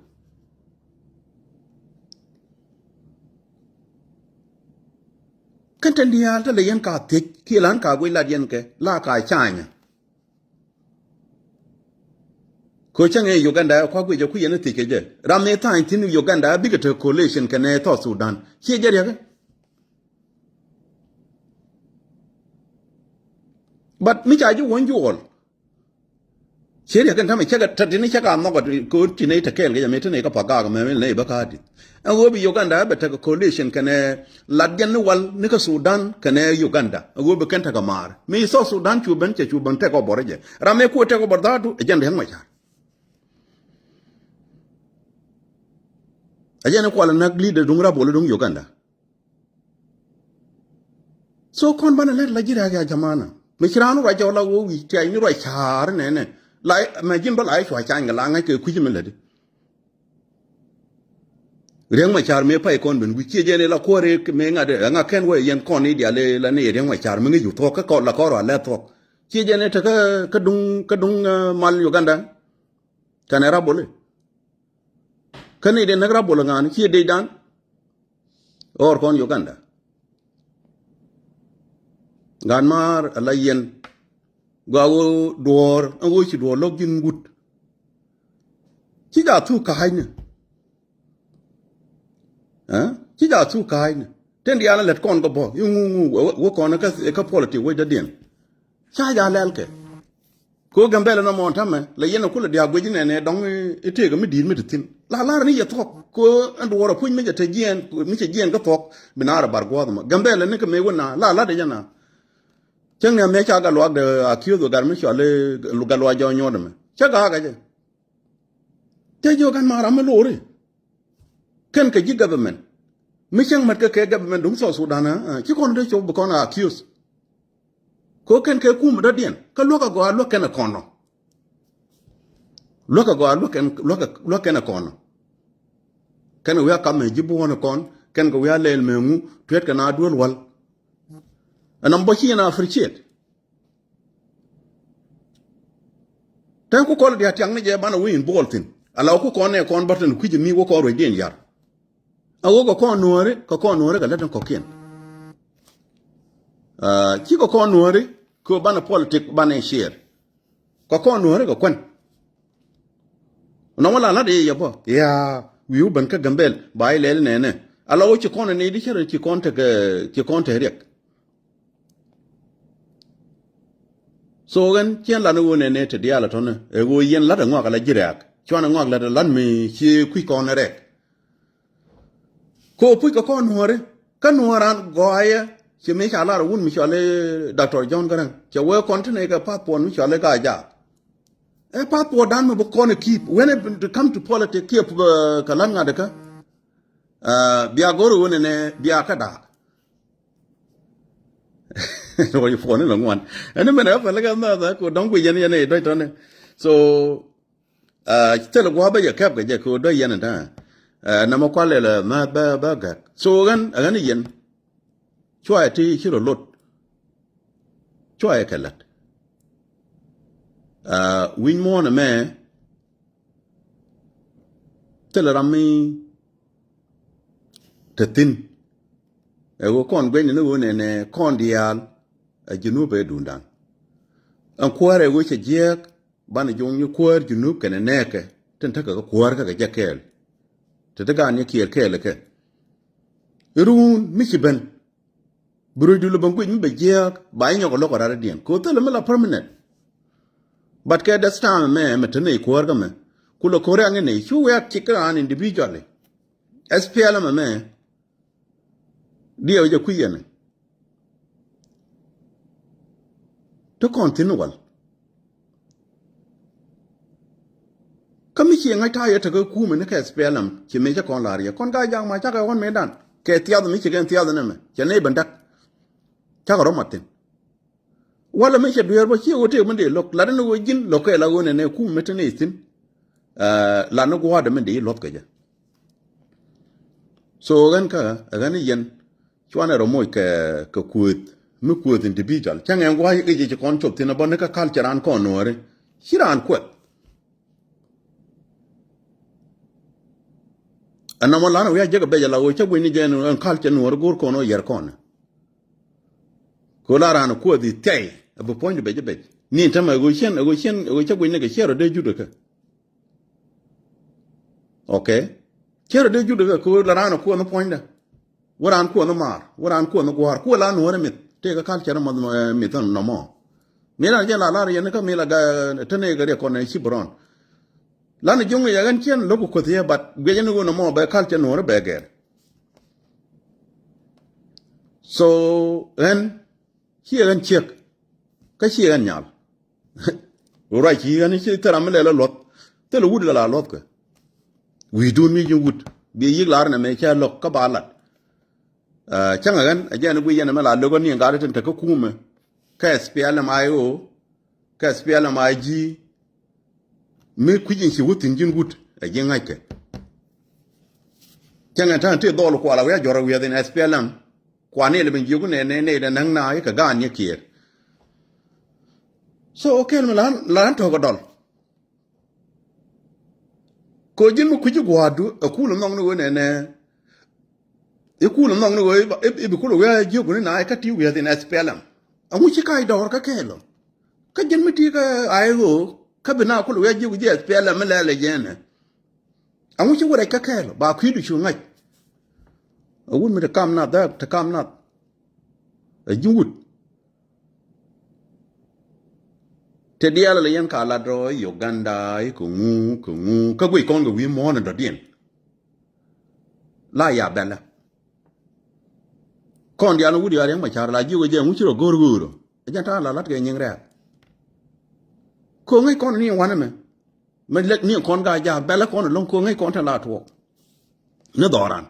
Kɛn tɛn diaal tä lɛ yɛn ka thiec kiɛ lan ka guic lat yɛn kɛ la ka canyɛ. Ko cäŋ ɛ Uganda kua guic ɛ ku yɛn thiec kɛ jɛ ram ni tha̱a̱ny thi̱n Uganda bikɛ te coalition kɛnɛ South Sudan ciɛ jɛ riɛkä. But mi ca ji̱ wuɔ̱ny juɔl. Ciɛ riɛk in tämɛ cäk tä tini cäk a nhɔk ko ti ney te kɛɛl kɛ jɛ mi ti ney kä pa gak mɛ mi ney bä ka ti. Ɛn ɣöö bi Uganda bɛ tek coalition kɛnɛ lat jɛn ni wal ni kä Sudan kɛnɛ Uganda. Ɛn ɣöö bi kɛn tek a maar. Mi South Sudan cu ben cɛ cu ben tek ɔ bɔr jɛ. Ram mi kuɔ tek ɔ bɔr dhatu ɛ jɛn Riek Machar. Ɛ jɛn kual näk leader duŋ rabol duŋ Uganda. So kɔn banɛ lɛt la ji̱ rɛ̈k ya jamana. Mi ci raan ruac jɔw la wä wi̱c tiac ni ruac ca̱a̱r nɛnɛ. La mɛ ji̱n bä la i̱ cua cany kɛ la ŋa̱c kɛ kui̱c mi lätdi. Riek Machar mëë pay kɔn ben wi̱c ciɛ jɛn ila kuäär mëë ŋa̱t ɛ ŋa̱ kɛn wä yɛn kɔn i̱ diaal ila ni Riek Machar mi ŋäc ju thuɔ̱k kä kɔn la kɔn ruac lɛ thuɔ̱k. Ciɛ jɛn ɛ tekä kä duŋ kä duŋ mal Uganda. Kɛnɛ raboli. Kä ni dee näk rabol ŋa̱a̱n ciɛ dee dan. Ɣɔr kɔn Uganda. Gat maar ala yɛn. Gua ɣöö duɔ̱ɔ̱r ɛn ɣöö ci duɔ̱ɔ̱r lo̱k ji̱n wut. Ci ja thuk ka̱a̱cni. Ci ja thuk ka̱a̱cni. Ten diaal lät kɔn kä bɔ̱ i̱ ŋu ŋu wä kɔn kä politik wecdädiɛn. Ca ja lɛl kɛ. Ko Gambɛl ɛn ɔmɔ tämɛ lɛ yɛn ɛ kulɛ diaak guic inɛnɛ dɔ̱ŋ i̱ tëëkɛ mi di̱i̱t mi ti thi̱n la lar ni yɛ thuɔ̱k. Ko ɛn duɔ̱ɔ̱r ɛ puc mi cɛ te jiɛɛn mi cɛ jiɛɛn kä thuɔ̱k bi naar ɛ bar gua̱a̱th ɛmɔ Gambɛl ɛn ni kɛ mëë wä na la lat ɛ jɛ na. Cäŋ ni amɛ ca gat luaak de akiöth gat mi cɔal i̱ gat luaak jɔɔc nyuɔ̱t ɛmɛ cä gaak ɛ jɛ. Cä jiök ɛn ma ram mi lo̱ri. Kɛn kɛ ji̱ government mi cäŋ mät kä kɛ government duŋ South Sudan ɛ ci kɔn dee cop bi kɔn a accuse. Ko kɛn kɛ kum dɔ̱diɛn kä luäk agɔaa luäk kɛn ɛ kɔn nɔ. Luäk agɔaa luäk kɛn luäk kɛn ɛ kɔn nɔ. Kɛn kɛ wi̱i̱ a kap mɛ ji̱ buɔ̱n ɛ kɔn kɛn kɛ wi̱i̱ a lɛɛl mɛ ŋu tuɛt kɛ na duel wal. Ɛn nɔm bɔ ci yɛn a appreciate. Tɛn ku kɔl diaal tiaŋ ni jɛ banɛ wä involve thi̱n. Ala wä ku kɔn nɛ kɔn bärtɛn kui̱c mi wä kɔn ruecdiɛn yar. A wä kɛ kɔn nuɔ̱ɔ̱ri kɛ kɔn nuɔ̱ɔ̱ri kɛ lät ni kɔ̱kiɛn. Ci kɛ kɔn nuɔ̱ɔ̱ri kɛ banɛ politik banɛ share. Kɛ kɔn nuɔ̱ɔ̱ri kɛ kuän. Nɔmɔ la lat i̱ yɛ bä ya wi̱i̱ wä ben kä Gambɛl ba ilɛl nɛnɛ. Ala wä ci kɔn ni di cärɛ ci kɔn tekɛ ci kɔn tekɛ riɛk. So ɣän ciɛn lat ni ɣöö nɛnɛ te diaal ɛ tɔ̱nɛ ɛ ɣöö yɛn lat ɛ ŋɔak ala ji̱ rɛɛk cuan ɛ ŋɔak lat ɛ lat mi ci kui̱ kɔn ɛ rɛɛk. Ko puc kɛ kɔn nuɔ̱ɔ̱ri kä nuɔ̱ɔ̱ran gɔaayɛ ci mi ca lar ɛ wun mi cɔal i̱ Doctor John Garang cɛ wee kɔn ti nɛy kɛ path puɔn mi cɔal i̱ gaa jaak. Ɛ path puɔn dan mi bi kɔn ɛ ki̱i̱p when it come to politics kiɛ kɛ lat ŋa̱t ɛ kä. Bia go̱r ɛ ɣöö nɛnɛ bia kä daak. Rɔ yi puɔni la ŋuan. Ɛn ni mɛn ɛ pɛl kɛ na tha ko dɔŋ gui yɛn yɛn ɛ dɔc tɔni. So thilɛ gua̱a̱ bä yɛ kɛp kɛ jɛ ko dɔc yɛn ɛ ta. Namɔ kual lɛ lɛ ma bä bä gak. So ɣän ɛ ɣän yɛn. Cua yɛ ti ci rɔ lot. Cua yɛ kɛ lat. Wi̱ny muɔ̱ɔ̱n ɛmɛ. Thilɛ ram mi te thi̱n. Ɛ ɣöö kɔn guenyni ni ɣöö nɛnɛ kɔn diaal. Ɛ Junub ɛ duundan. Ɛn kuäär ɛ ɣöö cɛ jiääk banɛ jo̱ŋ ni kuäär Junub kɛnɛ nɛɛkɛ tin tekɛ kɛ kuäär kä kɛ jɛ kɛɛl. Te ti gaan ni kiɛɛr kɛɛl kɛ. Iruun mi ci ben. Bi ruec dul ben guic mi bɛ jiääk ba inyɔk lo̱k ɛ rat idiɛn ko thilɛ mi la permanent. But kɛ dɛth ta̱a̱m ɛmɛ ɛmɛ te nɛy kuäär kä mɛ. Ku lɛ ko̱r riaŋ inɛy cu wɛ̈ɛ̈k cik kä raan individually. S P L M ɛmɛ diɛw jɛ kui̱ yɛn. Ti kɔn thi̱n wal. Kä mi cie ŋa̱c ta̱a̱ yɛ tekä kumɛ ni kɛ S P L M ci mëë cä kɔn la̱r yɛ kɔn ka ja̱a̱ŋ ma cakɛ ɣɔn mëëdan kɛ thiath mi ci kɛn thiath nɛmɛ cɛ nɛy ben da̱k. Cakɛ rɔ mat thi̱n. Walɛ mi cɛ dueer bä cie ɣöö tëëk mi dee lo̱k lat ni ɣöö ji̱n lo̱k kɛ la ɣöö nɛnɛ kumɛ mi te nɛy thi̱n. Lat ni gua̱a̱dɛ mi dee i̱ luɔ̱th kɛ jɛ. So ɣän kä ɛ ɣän i̱ yɛn. Cuanɛ rɔ moc kɛ kɛ kuëth mi kuëth individual cäŋ ɛn gua̱a̱c i̱ ci kɔn cop thi̱n abä ni kä culture an kɔn nuɔ̱ɔ̱ri. Ci raan kuɛth. Ɛn nɔmɔ lanɛ wi̱i̱ a jek a bec ala ɣöö cä gui̱ny ni jɛ ɛn culture nuɔ̱ɔ̱ri go̱o̱r kɔn ɣöö yɛr kɔn. Kɛ ɣöö la raan kuɛth i̱ thiɛy a bi puɔ̱ny di bec a bec ni tämɛ ɣöö cien ɣöö cien ɣöö cä gui̱ny ni kɛ ciɛɛr rɔ dee jut kä. Okay. Cä rɔ dee jut kä kɛ ɣöö la raan kuɔth ni puɔ̱nydä. Wä raan kuɔth ni maar wä raan kuɔth ni gua̱a̱r kuɔ la nuɔ̱ɔ̱r mith tëëkɛ culture mɔth mith nɔmɔ. Mi raan jɛ la lar yɛn kä mi la ga tene kɛ riɛk kɔn ci bɛ rɔn. Lan juŋ yɛ ɣän cien lo̱k kuɔth yɛ but guiɛcä ni ɣöö nɔmɔ bɛ culture nuɔ̱ɔ̱r bɛ gɛr. So ɣän ci ɣän ciek kä ci ɣän nyal. Ruac ci ɣän ci thil ram mi lɛl a luɔth. Thil wut lɛl a luɔth kɛ wi̱i̱dun mi ji̱ wut bi yi̱k lar nɛ mɛ cɛ lo̱k kä ba lat. Cäŋ ɣän a jɛn guiy yɛn mɛ la lo̱k ni gat tin te kä kumɛ. Kä S P L M I O kä S P L M I G. Mi kui̱c in ci wä thi̱n ji̱n wut ɛ ji̱ ŋa̱ckɛ. Cäŋ ɛn ta̱a̱n ti dhɔl kual a wi̱i̱ a jɔr a wi̱i̱ a thin S P L M. Kuan ni lɛ ben jiök nɛ nɛ nɛ dɛ näŋ na i̱ kɛ gaan ni kiɛɛr. So kɛl mi lan lan tɔ̱k a dɔl. Ko ji̱n mi kui̱c i̱ gua̱a̱du ɛ kul nhɔk ni ɣöö nɛ nɛ. I̱ kul nhɔk ni ɣöö i̱ bi kul ɣöö a jiök ni na i̱ kä ti wi̱i̱ a thin S P L M. Ɛŋu ci kac dɔɔr kä kɛɛl ɔ. Kä ji̱n mi ti kä a i̱ ɣöö kä bi na kul ɣöö a jiök ji̱ S P L M mi lɛl ɛ jɛn ɛ. Aŋu ci wä rɛc kä kɛɛl ba kui̱du cu ŋa̱c. A wut mi te kam nath dhɛɛp te kam nath. A ji̱ wut. Te diaal ala yɛn ka lat rɔ Uganda i̱ kɛ ŋu kɛ ŋu kä guic kɔn kɛ wi̱i̱ muɔ̱ɔ̱n in dɔ̱diɛn. La ya bɛlä. Kɔn diaal in wut ya riɛŋ ma car la ji̱ wä jɛ ŋu ci rɔ go̱r go̱o̱r ɔ. A jɛn ta̱a̱ la lat kɛ nyiŋ rɛɛk. Ko̱ ŋäc kɔn ni wanɛ mɛ. Mɛ lek ni kɔn ka jaak bɛlɛ kɔn lo̱ŋ ko̱ ŋäc kɔn te la tuɔɔk. Ni dhɔran.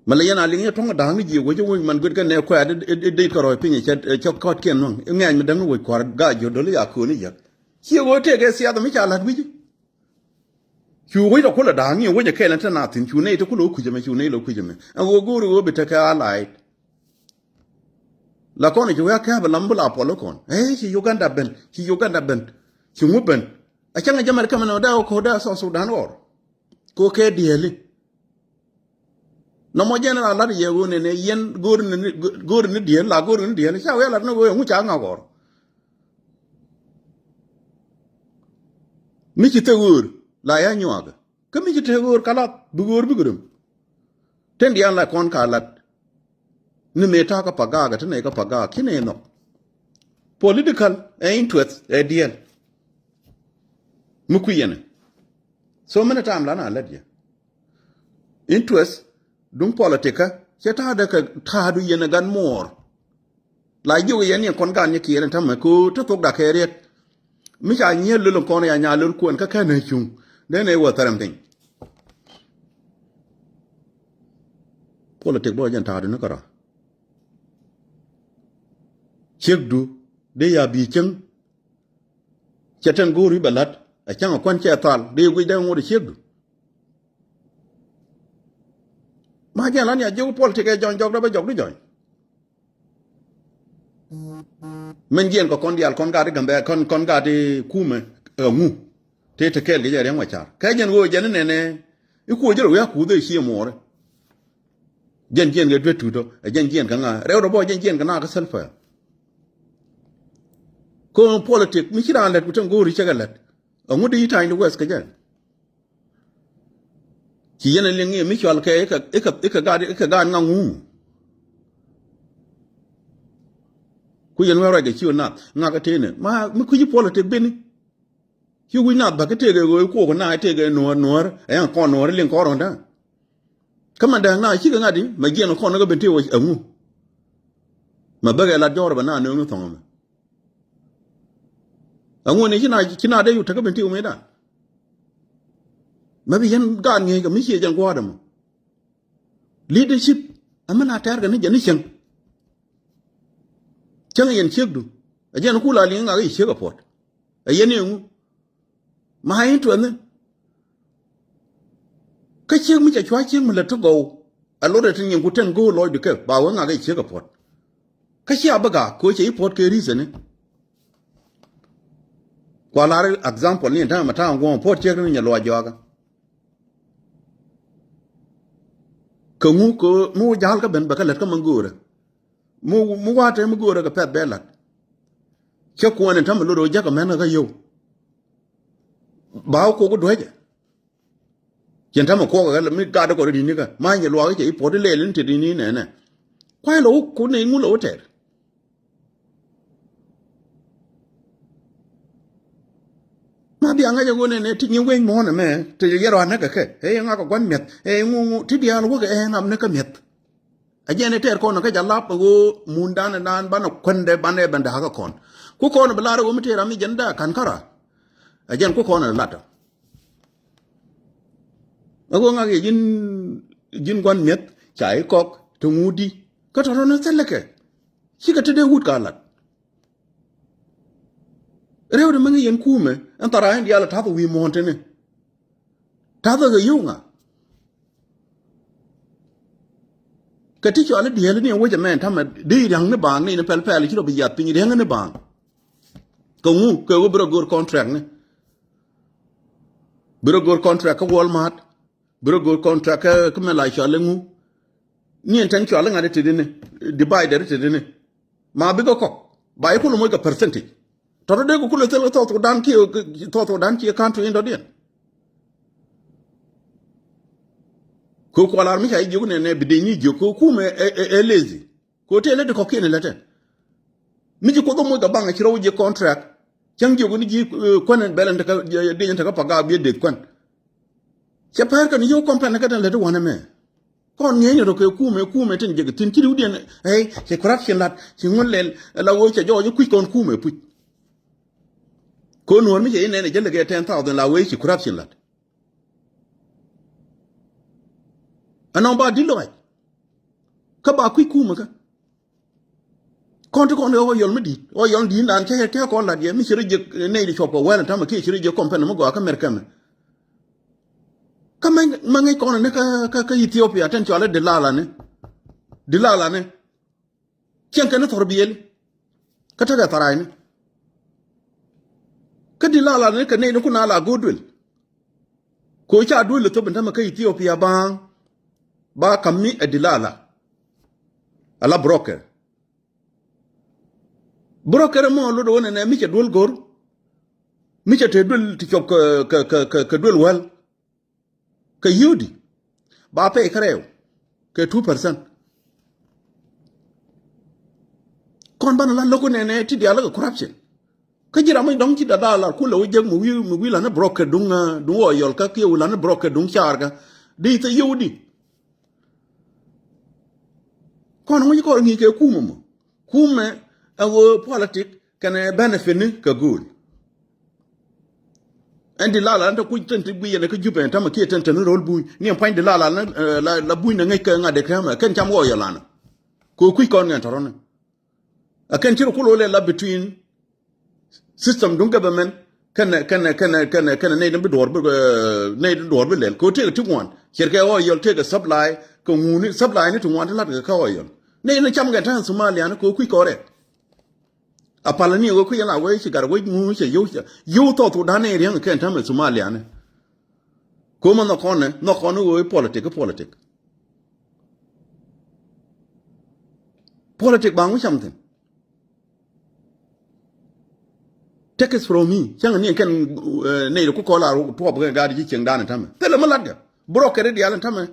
Mɛ lɛ yɛn a liŋ yɛ tuɔ̱ŋ da̱a̱ŋ ni ji̱ wec wec man guet kɛ nɛ kuɛɛt i̱ dec kɛ rɔɔc piny cɛ kɔt kiɛn nuɔ̱ŋ i̱ ŋɛɛny mi däŋ ni wec kua̱r gaa jiöt do̱l i̱ ya kööni yäk. Ciɛ ɣöö tëëk ɛ siath mi ca la̱t wi̱ci. Cu wec rɔ kulɛ da̱a̱ŋ i̱ wec ɛ kɛɛl ɛn te na thi̱n cu ney te kulɛ wä kui̱c ɛmɛ cu ney lɛ kui̱c ɛmɛ ɛn ɣöö go̱o̱ri ɣöö bi tekɛ a la̱a̱c. La kɔn i̱ ci wee a kääp ɛ lam bi la puɔl ikɔn. Ɛ ci Uganda ben, ci Uganda ben, ci ŋu ben. A cäŋ ɛ jɛ mɛr kɛmɛ nɔ dee wä ko̱ dee South Sudan ɣɔr. Ko kɛ diɛɛli. Nɔmɔ jɛn la lat yɛ ɣöö nɛnɛ yɛn go̱o̱ri ni diɛɛl la go̱o̱ri ni diɛɛl ca wee lat ni ɣöö ɛŋu ca ŋa ɣɔr. Mi ci thek ɣöör la ya nyuakä. Kä mi ci te ɣöör ka lath bi ɣöör bikɛ rem. Ten diaal la kɔn ka lat. Ni mëë ta̱a̱ kä pagaak ɛ te nɛy kä pagaak ci nɛy nhɔk. Political ɛ interest ɛ diɛl. Mi kui̱ yɛn ɛ. So many time la na lät yɛ. Interest duŋ political cɛ ta̱a̱dɛ kɛ ta̱a̱du yɛn ɛ gat muɔɔr. La jiök yɛn ni kɔn gan ni kiɛɛr in tämɛ ko te thok dak kɛ riɛt. Mi ca nyiel lol in kɔn ya nya lol kuɛn kä kɛn ɛ cuŋ den ɛ wä thɛrɛm piny. Politik bä jɛn ta̱a̱du ni kärɔa. Ciekdu dee ya bi cieŋ. Cɛ tɛn go̱o̱ri bɛ la̱t a cäŋ a kuan cɛ thal dee guic dee ŋot a ciekdu. Ma jɛn lan ya jiök politik ɛ jɔny jɔk dee bä jɔk di jɔny. Mɛn jiɛn kɛ kɔn diaal kɔn gat i̱ Gambɛ kɔn kɔn gat i̱ kumɛ ɛ ŋu. Tëë te kɛɛl kɛ jɛ riɛŋ wä car kɛ jɛn ɣöö jɛn inɛnɛ i̱ kuɔ jɛ rɛ wi̱i̱ a kuuth ëë cie muɔɔrɛ. Jɛn jiɛn kɛ duet tuut ɔ ɛ jɛn jiɛn kɛ ŋa rɛw rɛ bɔ jɛn jiɛn kɛ na kɛ thil pɛl. Kɛ politik mi ci raan lɛt ku te go̱o̱ri cɛ kɛ lɛt. Ɛ ŋu di i̱ ta̱ny di wɛth kɛ jɛ. Ci yɛn a liŋ i̱ mi cual kɛ i̱ kɛ i̱ kɛ i̱ kɛ gaat i̱ kɛ gaat ŋa ŋu. Ku yɛn wee ruac kɛ ci wä nath ŋa kɛ tëënɛ ma mi kui̱ci politik bini. Ci wi̱c nath bäk i̱ tëëk ɛ ɣöö i̱ kuɔk na i̱ tëëk ɛ nuɔ̱ɔ̱r nuɔ̱ɔ̱r ɛ yaŋ kɔn nuɔ̱ɔ̱r i̱ liŋ kɔn rɔ̱ndä. Kä man dääk na cikɛ ŋa̱t i̱ ma jiɛn kɔn kä ben tëëk wä ɛŋu. Ma bäk ɛ lat jɔɔr bɛ na nööŋ ni thɔŋ ɛmɛ. Ɛŋu ni ci na ci na dee yuk tekä ben tëëk mëëdan. Ma bi yɛn gaat ŋi̱eec kɛ mi ciɛ jɛn gua̱a̱r ɛmɔ. Leadership ɛmɛ na tɛɛr kɛ ni jɛ ni cieŋ. Cäŋ yɛn ciekdu ɛ jɛn ku la liŋ ŋak i̱ ciek ɛ puɔt. Ɛ yɛn i̱ ŋu ma in tuɛnh ni. Kä ciek mi cɛ cua ciek mi lät ti gɔw. Ɛ lot ɛ ti nyin ku ten go̱o̱r lɔcdu kɛ ba wee ŋak i̱ ciek ɛ puɔt. Kä cia bä gaak kɛ ɣöö cɛ i̱ puɔt kɛ reason ni. Kua lar example ni ɛn ta̱a̱ mɛ ta̱a̱ guɔ̱ɔ̱ŋ puɔt ciek ni nyɛ luɔc jɔakä. Kɛ ŋu kɛ mi wä ja̱l kä ben bɛ kä lät kä mi göörä. Mi mi wa̱a̱ te mi göörä kɛ pɛth bɛ la̱t. Cä kuɔn in ta̱mɛ lot ɣä jäkä mɛn kä yio̱w. Ba wä kok duäcɛ. Cien ta̱mɛ kuɔk kä mi gat kɔ ri di̱t ni kä ma nyɛ luaak cɛ i̱ puɔt i̱ lɛɛl in te di̱t ni nɛnɛ. Kua̱c lɔ wä kun ni ŋun lɔ wä tɛr. Ma bia ŋa̱c a ɣöö nɛnɛ ti nyi wec muɔ̱ɔ̱n ɛmɛ ti yɛ rɔ̱ anäk kɛ kɛ ɛ yɛ ŋak kɛ gua̱n mi̱eth ɛ ŋu ŋu ti diaal wäk ɛ ŋam ni kä mi̱eth. A jɛn ɛ tɛɛr kɔn kä ca lap ɛ ɣöö mundan ɛ naan banɛ kuändɛ banɛ bɛn da̱a̱k kɛ kɔn. Ku kɔn bi lar ɛ ɣöö mi tëë ram mi jɛn da̱a̱k ka̱n kärɔa. A jɛn ku kɔn ɛ lat ɔ. Ɛ ɣöö ŋak yɛ ji̱n ji̱n gua̱n mi̱eth ca i̱ kɔk te ŋut di kä tɔ̱tɔ̱ ni thilɛ kɛ. Cikɛ te dee wut ka lat. Rɛwdɛ mi ŋi̱ yɛn kuumɛ ɛn thara ɛn diaal ɛ ta̱th wi̱i̱ muɔ̱ɔ̱n tini. Ta̱th ɛ kɛ yio̱w ŋa. Kɛ ti cɔal i̱ diɛɛl ni ɛn wec ɛmɛn ta̱mɛ dee ria̱ŋ ni baaŋ ni ni pɛl pɛl ci rɔ bi yath piny ria̱ŋ ni baaŋ. Kɛ ŋu kɛ ɣöö bi rɔ go̱o̱r contract ni. Bi rɔ go̱o̱r contract kä Walmart. Bi rɔ go̱o̱r contract kä kä mɛ la cɔal iŋu. Ni ɛn tɛn cɔal iŋa̱t i̱ tëdini divider i̱ tëdini. Ma bikɛ kɔk ba i̱ kulɛ moc kɛ percentage. Tɔtɔ dee kɛ kulɛ thil kɛ South Sudan kiɛ South Sudan kiɛ country in dɔ̱diɛn. Kɛ kualar mi ca i̱ jiök nɛnɛ bi dee nyi jiök kɛ kumɛ ɛ lazy. Kɛ tëë lät kɔ̱kiɛn ilɛtɛn. Mi ci Kuoth ɔ moc kɛ baŋ ci rɔw ji̱ contract. Cäŋ jiök ni ji̱ kuän in bɛl in tekä dieny in tekä pagak biɛ deth kuän. Cɛ pɛr kɛn yio̱w company kä tɛn lät i̱ wanɛ mɛ. Kɔn ŋi̱eecni rɔ kɛ kumɛ kumɛ tin jek thi̱n ci riwdiɛn. Ey ci corruption lat ci ŋun lɛl. La wee cɛ jɔɔc i̱ kuc kɔn kumɛ puc. Kɔn nuɔ̱ɔ̱r mi cɛ inɛn ɛ jälɛ kɛ ten thousand la wee ci corruption lat. Ɛnɔ ba di̱t lɔaac. Kä ba kui̱ kumɛ kä. Kɔn ti kɔn ɛ ɣɔw yɔl mi di̱i̱t ɣɔw yɔl di̱i̱t naan cä cä kɔn lat yɛ mi ci rɔ jiɛk nɛy di cuɔp kɛ wɛl ɛn ta̱mɛ kiɛ ci rɔ jiɛk kɔm pɛn mi gɔaa kä mɛr kɛmɛ. Kä mɛ ŋäc kɔn ni kä Ethiopia tɛn cɔal i̱ dilalani. Dilalani. Cieŋ kɛn ni thɔr biɛli. Kä tekɛ tharacni. Kä dilalani kɛ nɛy ni kun a la go̱o̱r duël. Ko ca duël thop in tämɛ kä Ethiopia baaŋ. Ba kam mi ɛ dilala. Ala broker. Broker mɔ lot wä nɛnɛ mi cɛ duël go̱r. Mi cɛ te duël ti cɔp kɛ kɛ kɛ kɛ duël wäl. Kɛ yio̱wdi ba pɛy kärɛw kɛ two percent. Kɔn banɛ la lo̱k nɛnɛ ti diaal kɛ corruption. Kä ji̱ ram mi dɔ̱ŋ ci dada lar kulɛ wä jek mi wi̱i̱ mi wi̱i̱ la̱t ni broker duŋ duŋ wä yɔl kä kiɛ wi̱i̱ la̱t ni broker duŋ caar kä di thɛ yio̱wdi. Kɔn ŋuci kɔn ŋi̱i̱c kɛ kumɛ mɔ kumɛ ɛ ɣöö politik kɛnɛ benefit ni kɛ go̱o̱l. Ɛn di la la ni te kuc tɛn ti gui yɛn kä Jubɛ ɛn tamɛ kiɛ tɛn tɛn ro̱l buny ni ɛn pua̱ny di la la ni, eh, la, la buny ni ŋäc kɛ ŋa̱t dɛ kɛmɛ kɛn cam ɣɔɔ yɛ lanɛ. Kɛ kuc kɔn ŋɛn tɔrɔni. A kɛn ci rɔ kulɛ wä lɛ la between system duŋ government kɛnɛ, kɛnɛ, kɛnɛ, kɛnɛ, kɛnɛ nɛy ni bi duɔr bi, eh, nɛy ni duɔr bi lɛl. Kɛ wä tëëkɛ ti ŋuan. Cɛrkɛ ɣɔɔ yɔl tëëkɛ supply, kɛ ŋuni supply ni ti ŋuan ti lat kɛ kä ɣɔɔ yɔl. Nɛy ni cam kɛn ta̱a̱ Somalia ni kɛ wä kuc kɔrɛ. A pal ni wee kui̱ yɛn la wee ci gat wec ŋu cɛ yio̱w cɛ yio̱w thɔɔth wut da̱n ni riäŋ kɛn ta̱mɛ Somalia ni. Ko ma nhɔk kɔn ni nhɔk kɔn ni wee politik ki politik. Politik ba ŋu cam thin. Take it from me. Cäŋ ni kɛn, eh, nɛy ku kɔl a tuɔp kɛ gaat ji̱ cieŋ da̱n ta̱mɛ. Thilɛ mi lat gɛ. Bi rɔ kɛ ri diaal ta̱mɛ.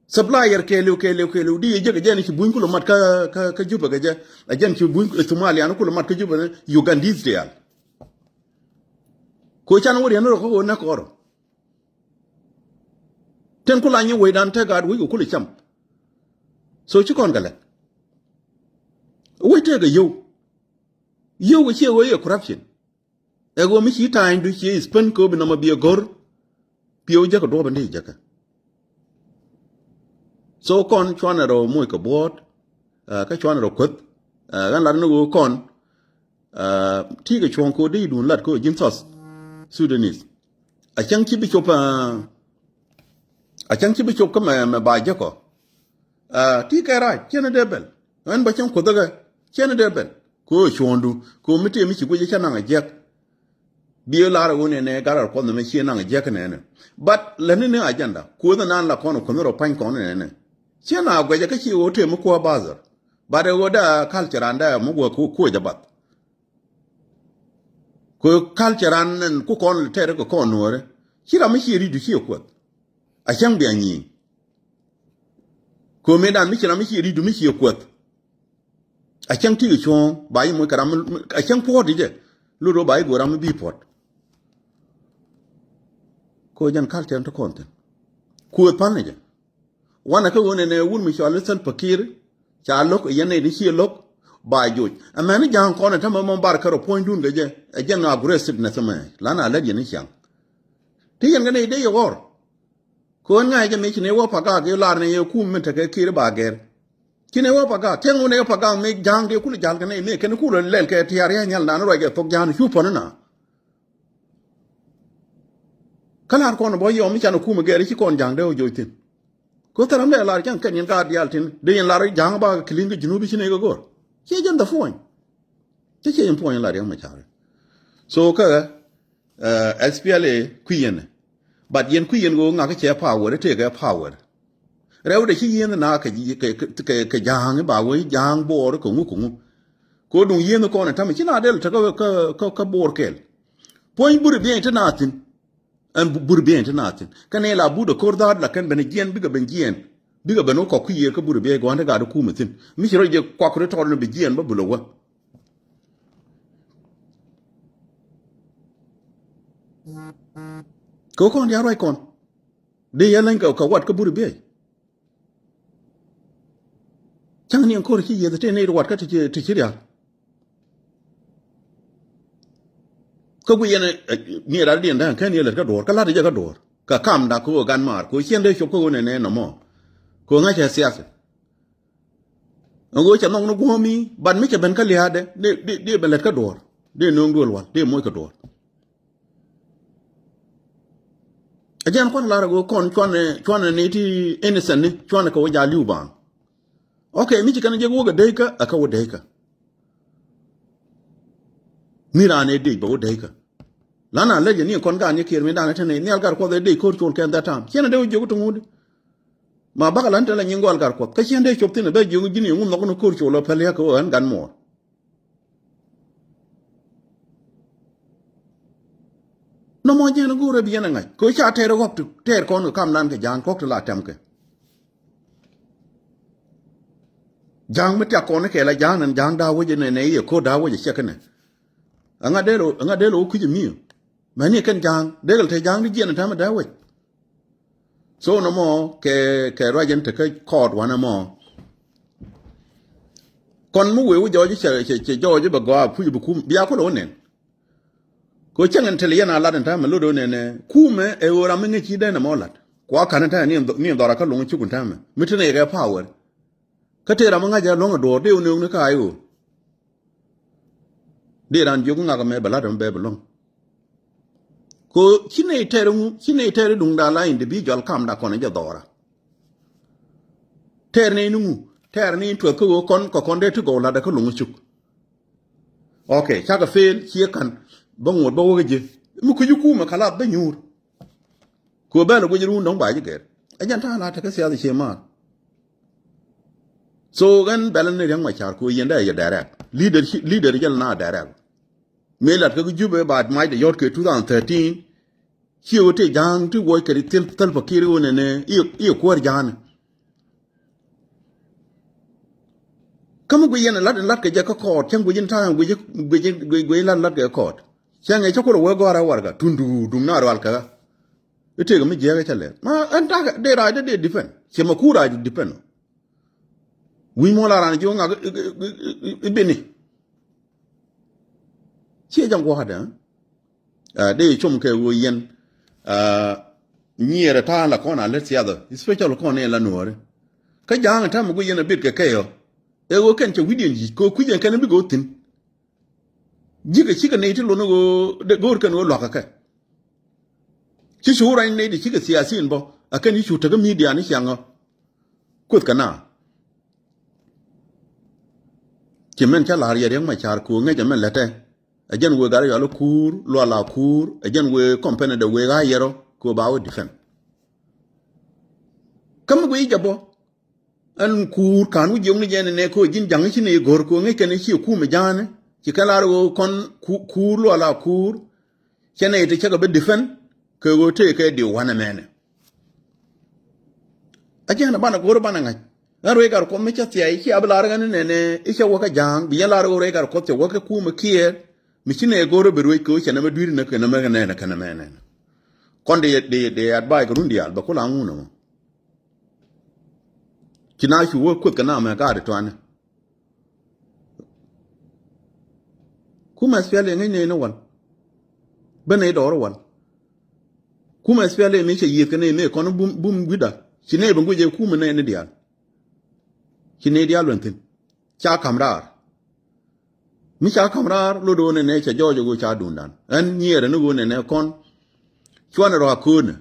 Supplier kɛɛliw, kɛɛliw, kɛɛliw di yɛ jek ɛ jɛn ci buny kulɛ mat kä, kä, kä Jubɛ kɛ jɛ. Ɛ jɛn ci buny, eh, Somalia ni kulɛ mat kä Jubɛ ni Ugandese diaal. Ko can wä riɛn rɔ kä wä nɛ kɔrɔ. Tɛn kula nyɛ wecdan te gaat wec kɛ kulɛ cam. So ci kɔn kɛ lɛk. Wec tëëkɛ yio̱w. Yio̱w kɛ ciɛ wec yɛ corruption. Ɛ ɣöö mi ci ta̱a̱nydu ci spend kɛ ɣöö bi nɔmɔ bi ɛ go̱r. Piɛw jäkä duɔ̱ɔ̱p in ti jäkä. So kɔn cuanɛ rɔ moc kɛ buɔ̱ɔ̱t, ah, kä cuanɛ rɔ kuäth, ah, ɣän lat ni ɣöö kɔn, ah, ti̱i̱ kɛ cuɔ̱ɔ̱ŋ kɛ ɣöö dee idun lat kɛ ɣöö ji̱n South Sudanese. A cäŋ ci bi cop, ah, a cäŋ ci bi cop kä mɛ, mɛ ba jäkɔ. Ah, ti kɛ rac, ciɛn dee bɛl. Ɛn ba cieŋ kuoth kɛ, ciɛn dee bɛl. Ko cuɔ̱ɔ̱ŋdu, ko mi tëë mi ci guic cä naŋ a jiɛk. Bi lar wun ɛnɛ, gat ar kuɔth mɛ cie naŋ a jiɛk nɛnɛ. But lɛ ni ni agenda, kuoth nan la kɔn kuoth rɔ pany kɔn nɛnɛ. Ciɛn a guic kä ci wä tëë mi kuɔ bazar. But ɛ wä da culture an da mi wä ku, kuɔ jɛ bath. Ko culture an nɛn ku kɔn tɛɛrɛ kɛ kɔn nuɔrɛ. Ci ram mi cie ridu cie kuoth. A cäŋ bia nyiŋ. Ko mëëdan mi ci ram mi ci ridu mi ci kuäth. A cäŋ ti cuɔ̱ɔ̱ŋ ba yi moc kɛ ram mi, a cäŋ puɔ̱t di jɛ. Lot ro ba yi go̱o̱r ram mi bi puɔ̱t. Ko jɛn kal tɛn ti kɔn thin. Kuäth pan ni jɛ. Wanɛ kä ɣöö nɛnɛ wun mi cɔal i̱ Salva Kiir. Ca lo̱k yɛn nɛy ti ci lo̱k. Ba joc. Ɛmɛn ni ja̱a̱ŋ kɔn ɛ tämɛ mɔ bar kärɔ puɔ̱nydun kɛ jɛ. Ɛ jɛn aggressiveness ɛmɛ. Lan a lät yɛn ni ciaŋ. Ti yɛn kɛ nɛy dee yɛ ɣɔr. Kɛ ɣän ŋa̱c jɛ mëë ci nɛ wä Pagak i̱ lar nɛ yɛ kum min tekɛ Kiir ba gɛr. Ci nɛ wä Pagak, cäŋ wä nɛ Pagak mëë ja̱a̱ŋ dee kulɛ ja̱l kɛ nɛ mëë kɛn kulɛ lɛl kɛ tiaar yɛ nyal nan ruac kɛ thok ja̱a̱n cu pɔn na. Kä lar kɔn bɔ yɔm i̱ can kum gɛr i̱ ci kɔn ja̱a̱ŋ dee wä joc thi̱n. Kɛ thɛr am dee lar cäŋ kɛn yɛn ka diaal thi̱n dee yɛn lar ja̱a̱ŋ ba kɛ kili̱n kɛ Junub i̱ ci nɛ kɛ go̱r. Ciɛ jɛn the point. Cä ciɛ yɛn point lar yɛn mɛ ca̱r. So kä Eh, S P L A kui̱ yɛn. But yɛn kui̱ yɛn ɣöö ŋakä cɛ power, tëëkɛ power. Rɛwdɛ ci yieen na kɛ, kɛ, kɛ, kɛ ja̱a̱ŋ i̱ ba wee ja̱a̱ŋ Bor kɛ ŋu kɛ ŋu. Kɛ duŋ yieen kɔn ɛ ta̱mɛ ci na dɛl tekɛ kä, kä, kä Bor kɛl. Puɔ̱ny buri biɛny ti na thi̱n. Ɛn bu-, buri biɛny ti na thi̱n. Kä nɛ la but ɛ ko̱r dhaat la kɛn ben jiɛn bikɛ ben jiɛn. Bikɛ ben wä kɔk kui̱ yiër kä buri biɛny gɔ̱a̱n ti gat ɛ kumɛ thi̱n. Mi ci rɔ jɛ kuak ri tɔɔt ni bi jiɛn bä bulɛ wä. Kɛ kɔn diaal ruac kɔn. Dee yɛ leny kɛ, kɛ wat kä buri biey. Cäŋ ni ɛn ko̱r ci yieth tëë ni wat kä ti ci, ti ci rial. Kä gui yɛn, eh, ni rat diɛn da̱ŋ kɛn yɛ lät kä duɔ̱ɔ̱r, kä la̱t jɛ kä duɔ̱ɔ̱r. Kɛ kamda kɛ ɣöö gan maar, kɛ ɣöö ciɛn dee cop kä ɣöö nɛnɛ nɔmɔ. Kɛ ɣöö ŋa̱cɛ siasa. Ɛn ɣöö cɛ nhɔk ni guɔ̱ɔ̱mi, but mi cɛ ben kä lia̱a̱dɛ, dee, dee, dee ben lät kä duɔ̱ɔ̱r. Dee nööŋ duël wal, dee moc kä duɔ̱ɔ̱r. Ɛ jɛn kuan lar ɛ ɣöö kɔn cuanɛ, cuanɛ ni ti innocent ni, cuanɛ kɛ wä ja̱ li̱w baaŋ. Okay, mi ci kɛn jek wä kɛ dee kä, ɛ kä wä dee kä. Mi raan ɛ dee bɛ wä dee kä. Lan a lec ɛ ni kɔn gaan yɛ kiɛɛr mi da̱a̱n ɛ tɛn ɛ nhial gar kuɔth ɛ dee ko̱r col kɛn that time. Ciɛn ɛ dee wä jiök ti ŋut. Ma bakɛ lan te la nyin gɔal gar kuɔth. Kä ciɛn dee cop thin ɛ bɛ jiök ji̱n yɛ ŋun nhɔk ni ko̱r col ɛ päl yɛ kɛ wä ɣän gan muɔɔr. Nɔmɔ jiɛn go̱o̱rɛ bi yɛn ɛ ŋa̱c. Kɛ ca tɛɛr ɛ ɣɔk ti tɛɛr kɔn kɛ kam nan kɛ ja̱a̱ŋ kɔk ti la tɛm kɛ. Ja̱a̱ŋ mi tiak kɔn kɛ la ja̱a̱ŋ nɛn ja̱a̱ŋ da̱a̱ wec nɛ nɛ i̱ ɛ ko̱r da̱a̱ wec ɛ ciɛk kɛ nɛ. Ɛŋa dee lo, ɛŋa dee lo wä kui̱c ɛ mi̱i̱. Mɛni kɛn ja̱a̱ŋ, dee kɛl te ja̱a̱ŋ di jiɛn ɛ tɛm ɛ da̱a̱ wec. So nɔmɔ kɛ, kɛ ruac ɛn tekä kɔɔt wanɛ mɔ. Kɔn mi wee wä jɔɔc cɛ, cɛ, cɛ jɔɔc bɛ gɔaa puc bi kum bia kulɛ wä nɛn. Kɛ cäŋ in tɛl yɛn a lat in täämɛ lot ɣöö nɛnɛ kumɛ ɛ ɣöö ram mi ŋäc ci dee nɛmɛ ɔ lat. Kua ka̱n in täämɛ ni in dhɔra kä lo̱ŋ cuk in täämɛ mi te nɛy kɛ power. Kä tëë ram mi ŋa̱c ɛ lo̱ŋ ɛ duɔ̱ɔ̱r dee ɣöö nööŋni kä a i̱ ɣöö dee raan jiök ŋak ɛmɛ bɛ la̱t ɛmɛ bɛ bi lo̱ŋ. Kɛ ɣöö ci nɛy tɛɛr iŋu, ci nɛy tɛɛr i̱ duŋda la individual kamda kɔn ɛ jɛ dhɔra. Tɛɛr ni ni ŋu, tɛɛr ni tuɛth kä ɣöö kɔn kɛ kɔn dee ti gɔw la̱tdɛ kä lo̱ŋ cuk. Ok, cakɛ fail, ciɛ ka̱n bä ŋot bä wäk ji̱. Mi kui̱ ji̱ kumɛ kɛ lath bä nyuur. Kɛ ɣöö bɛl ɛ guic run dɔ̱ŋ ba ji̱ gɛr. Ɛ jɛn ta̱a̱ la tekä siath ciɛ maar. So ɣän bɛl ni Riɛk Macar kɛ ɣöö yɛn dee yɛ direct. Leader, leader jɛl na direct. Mëë lat kä Jubɛ ba mac de yɔt kɛ two thousand thirteen. Ci ɣöö tëë ja̱a̱ŋ ti wuɔc kɛ ri thil thil pakir ɣöö nɛnɛ i̱, i̱ kuäär ja̱a̱ni. Kä mi guic yɛn lat in lat kɛ jɛ kä kɔɔt cäŋ guic in ta̱a̱ŋ guic guic guic guic lat lat kɛ kɔɔt. Cäŋ ɛ cä kulɛ wee gɔ̱a̱r ɛ warɛga tun duŋ duŋ na rual kɛ ɣä. I̱ tëëkɛ mi jiääk ɛ cä lɛth ma ɛn takɛ dee rac dee dee depend ciɛ ma kuur rac depend. Wi̱i̱ muɔ̱ɔ̱n la raan jiök ŋak i̱ bini. Ciɛ ja̱ŋ gua̱a̱dɛ. Dee com kɛ ɣöö yɛn nyiɛɛrɛ ta̱a̱ la kɔn a lät thiathä, especially kɔn ni la nuɔ̱ɔ̱ri. Kä ja̱a̱ŋ ta̱a̱ mi guic yɛn a bit kɛ kɛyɔ. Ɛ ɣöö kɛn cɛ wi̱cdiɛn yic kɛ ɣöö kui̱c yɛn kɛn bi go̱o̱th thi̱n. Ji̱kɛ cikɛ nɛy ti lon ɣöö dee go̱o̱r kɛn ɣöö lua̱kä kɛ. Ci cu rany nɛy ti cikɛ thiathin bä a kɛn ci cu tekä midia ni ciaŋä. Kuoth kɛ na. Ci mɛn cä la̱r yɛ Riɛk Macar kɛ ɣöö ŋäcɛ mɛn lätɛ. Ɛ jɛn wëë gat yɔal i̱ kuur lual a kuur ɛ jɛn wëë company dɛ wëë ɣa̱ yɛrɔ kɛ ɣöö ba wä defend. Kä mi guic jɛ bä. Ɛn kuur ka̱n wi̱c jiök ni jɛ nɛnɛ kɛ ɣöö ji̱n ja̱ŋ ci nɛy go̱r kɛ ɣöö ŋäc kɛn ci kumɛ ja̱a̱ni ci kɛn lar ɣöö kɔn kuur lual a kuur. Cɛ nɛy ti cäkɛ bi defend kɛ ɣöö tëë kɛ diw wanɛ mɛnɛ. A jɛn banɛ go̱r banɛ ŋa̱c. Ɣän ruec gat Kuɔth mi cä thia̱a̱c ci a bi lar ɣän ni nɛnɛ i̱ cä wä kä ja̱a̱ŋ bi yɛn lar ɣöö ruec gat Kuɔth cɛ wä kä kumɛ kiɛɛr. Mi ci nɛy go̱r bi ruec kɛ ɣöö cɛ nɛmɛ dui̱r ni kɛ nɛmɛ kɛ nɛnɛ kɛ nɛmɛ nɛnɛ. Kɔn dee dee advice kɛ run diaal bɛ kula ŋun ɛmɔ. Ci na cu wä kueth kɛ na mɛ gaat tuani. Kumɛ S P L A ŋäc nɛy ni wal. Bä nɛy dɔɔr wal. Kumɛ S P L A mi cɛ yieth kɛ nɛy mi kɔn bum bum guida. Ci nɛy bɛ guic ɛ kumɛ nɛy ni diaal. Ci nɛy diaal luɛn thi̱n. Ca ka̱m raar. Mi ca ka̱m raar lot ɣöö nɛnɛ cɛ jɔɔc ɣöö ca duundan. Ɛn nyiɛɛrɛ ni ɣöö nɛnɛ kɔn. Cuanɛ rɔ a köönɛ.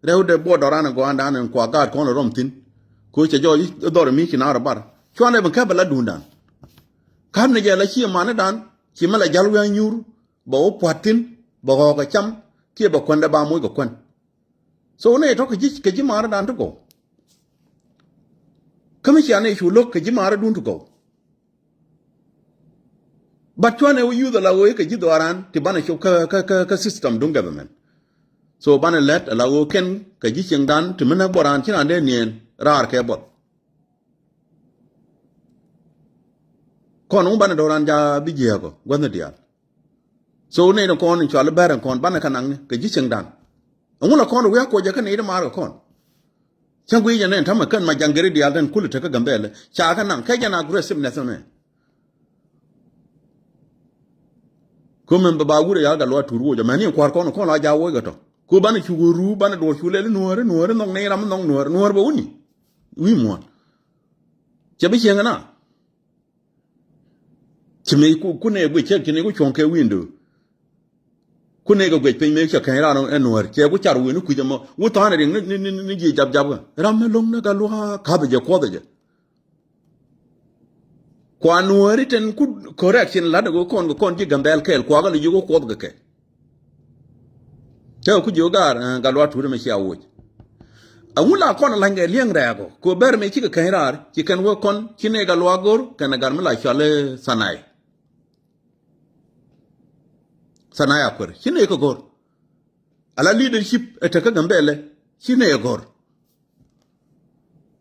Rɛwdɛ buɔt dɔran ɛ gɔaandan ɛn kua gaat kɔn ɛ rɔm thi̱n. Kɛ ɣöö cɛ jɔɔc i̱ dhɔr ɛ mi ci naar ɛ bar. Cuanɛ ben kɛp ɛ la duundan. Ka̱pnɛ jɛ la ci ɛ manidan ci mɛ la jal wi̱i̱ a nyuur. Bɛ wä pua̱t thi̱n bɛ ɣɔɔk ɛ cam. Kiɛ bɛ kuändɛ ba moc kɛ kuän. So nɛ tɔ̱ kɛ ji̱ kɛ ji̱ marädan ti gɔw. Kä mi cia nɛ cu lo̱k kɛ ji̱ marädun ti gɔw. But cuanɛ wä yuth ala ɣöö i̱ kɛ ji̱ dhɔaaran ti banɛ cop kä kä kä kä system duŋ government. So banɛ lɛt ala ɣöö kɛn kɛ ji̱ cieŋdan ti mi näk buɔran ci raan dee niɛɛn raar kɛ buɔth. Kɔn wä banɛ dɔɔran ja bi jiääk ɔ gua̱thni diaal. So nɛy ni kɔn in cual i̱ bɛr in kɔn banɛ kɛ naŋni kɛ ji̱ cieŋdan. Ɛŋu la kɔn wi̱i̱ a kuɔcɛ kä nɛy ti maar kɛ kɔn. Cä guic jɛ nɛn tämɛ kän ma jaŋgeri diaal den kulɛ tekä Gambɛlɛ ca kɛ naŋ kɛ jɛn aggressiveness ɛmɛ. Kä mɛn bɛ ba wurɛ yal gat luaak tuur wocɛ mɛn ni kua̱r kɔn kɔn la ja woc kɛ tɔ. Ku banɛ cuk ruu banɛ duɔr cu lɛl i̱ nuääri nuääri nhɔk nɛy ram nhɔk nuääri nuääri bɛ wuni. Wi̱i̱ muɔ̱ɔ̱n. Cɛ bi cieŋ ɛna. Ci mëë ku, ku nɛ guic cɛ, ci nɛ ku cuɔ̱ŋ kɛ window. Ku nɛ kɛ guic piny mëë cɛ kɛny raan ɛ nuäär. Cɛ ku car wi̱i̱ ni kui̱c ɛmɔ. Wu tha̱a̱n riŋ ni, ni, ni, ni ji̱ jap jap. Ram mi lo̱ŋ ni gat luaak ka̱pɛ jɛ kuɔth jɛ. Kua nuääri ten ku correction lat ni ku kɔn kɛ kɔn ji̱ Gambɛl kɛɛl kuakɛ li ji̱ ku kuɔth kɛ kɛ. Cä ku jiök gaar, eh, gat luaak tuut ɛmɛ cia woc. Aŋu la kɔn la̱ny kɛ liɛŋ rɛɛk ɔ, kɛ bɛr mi cikɛ kɛny raar, ci kɛn wee kɔn, ci nɛy gat luaak go̱r, kɛn ɛ gat mi la cɔal i̱ Thanai. Thanai Akuer, ci nɛy kɛ go̱r. Ala leadership ɛ tekä Gambɛlɛ, ci nɛy ɛ go̱r.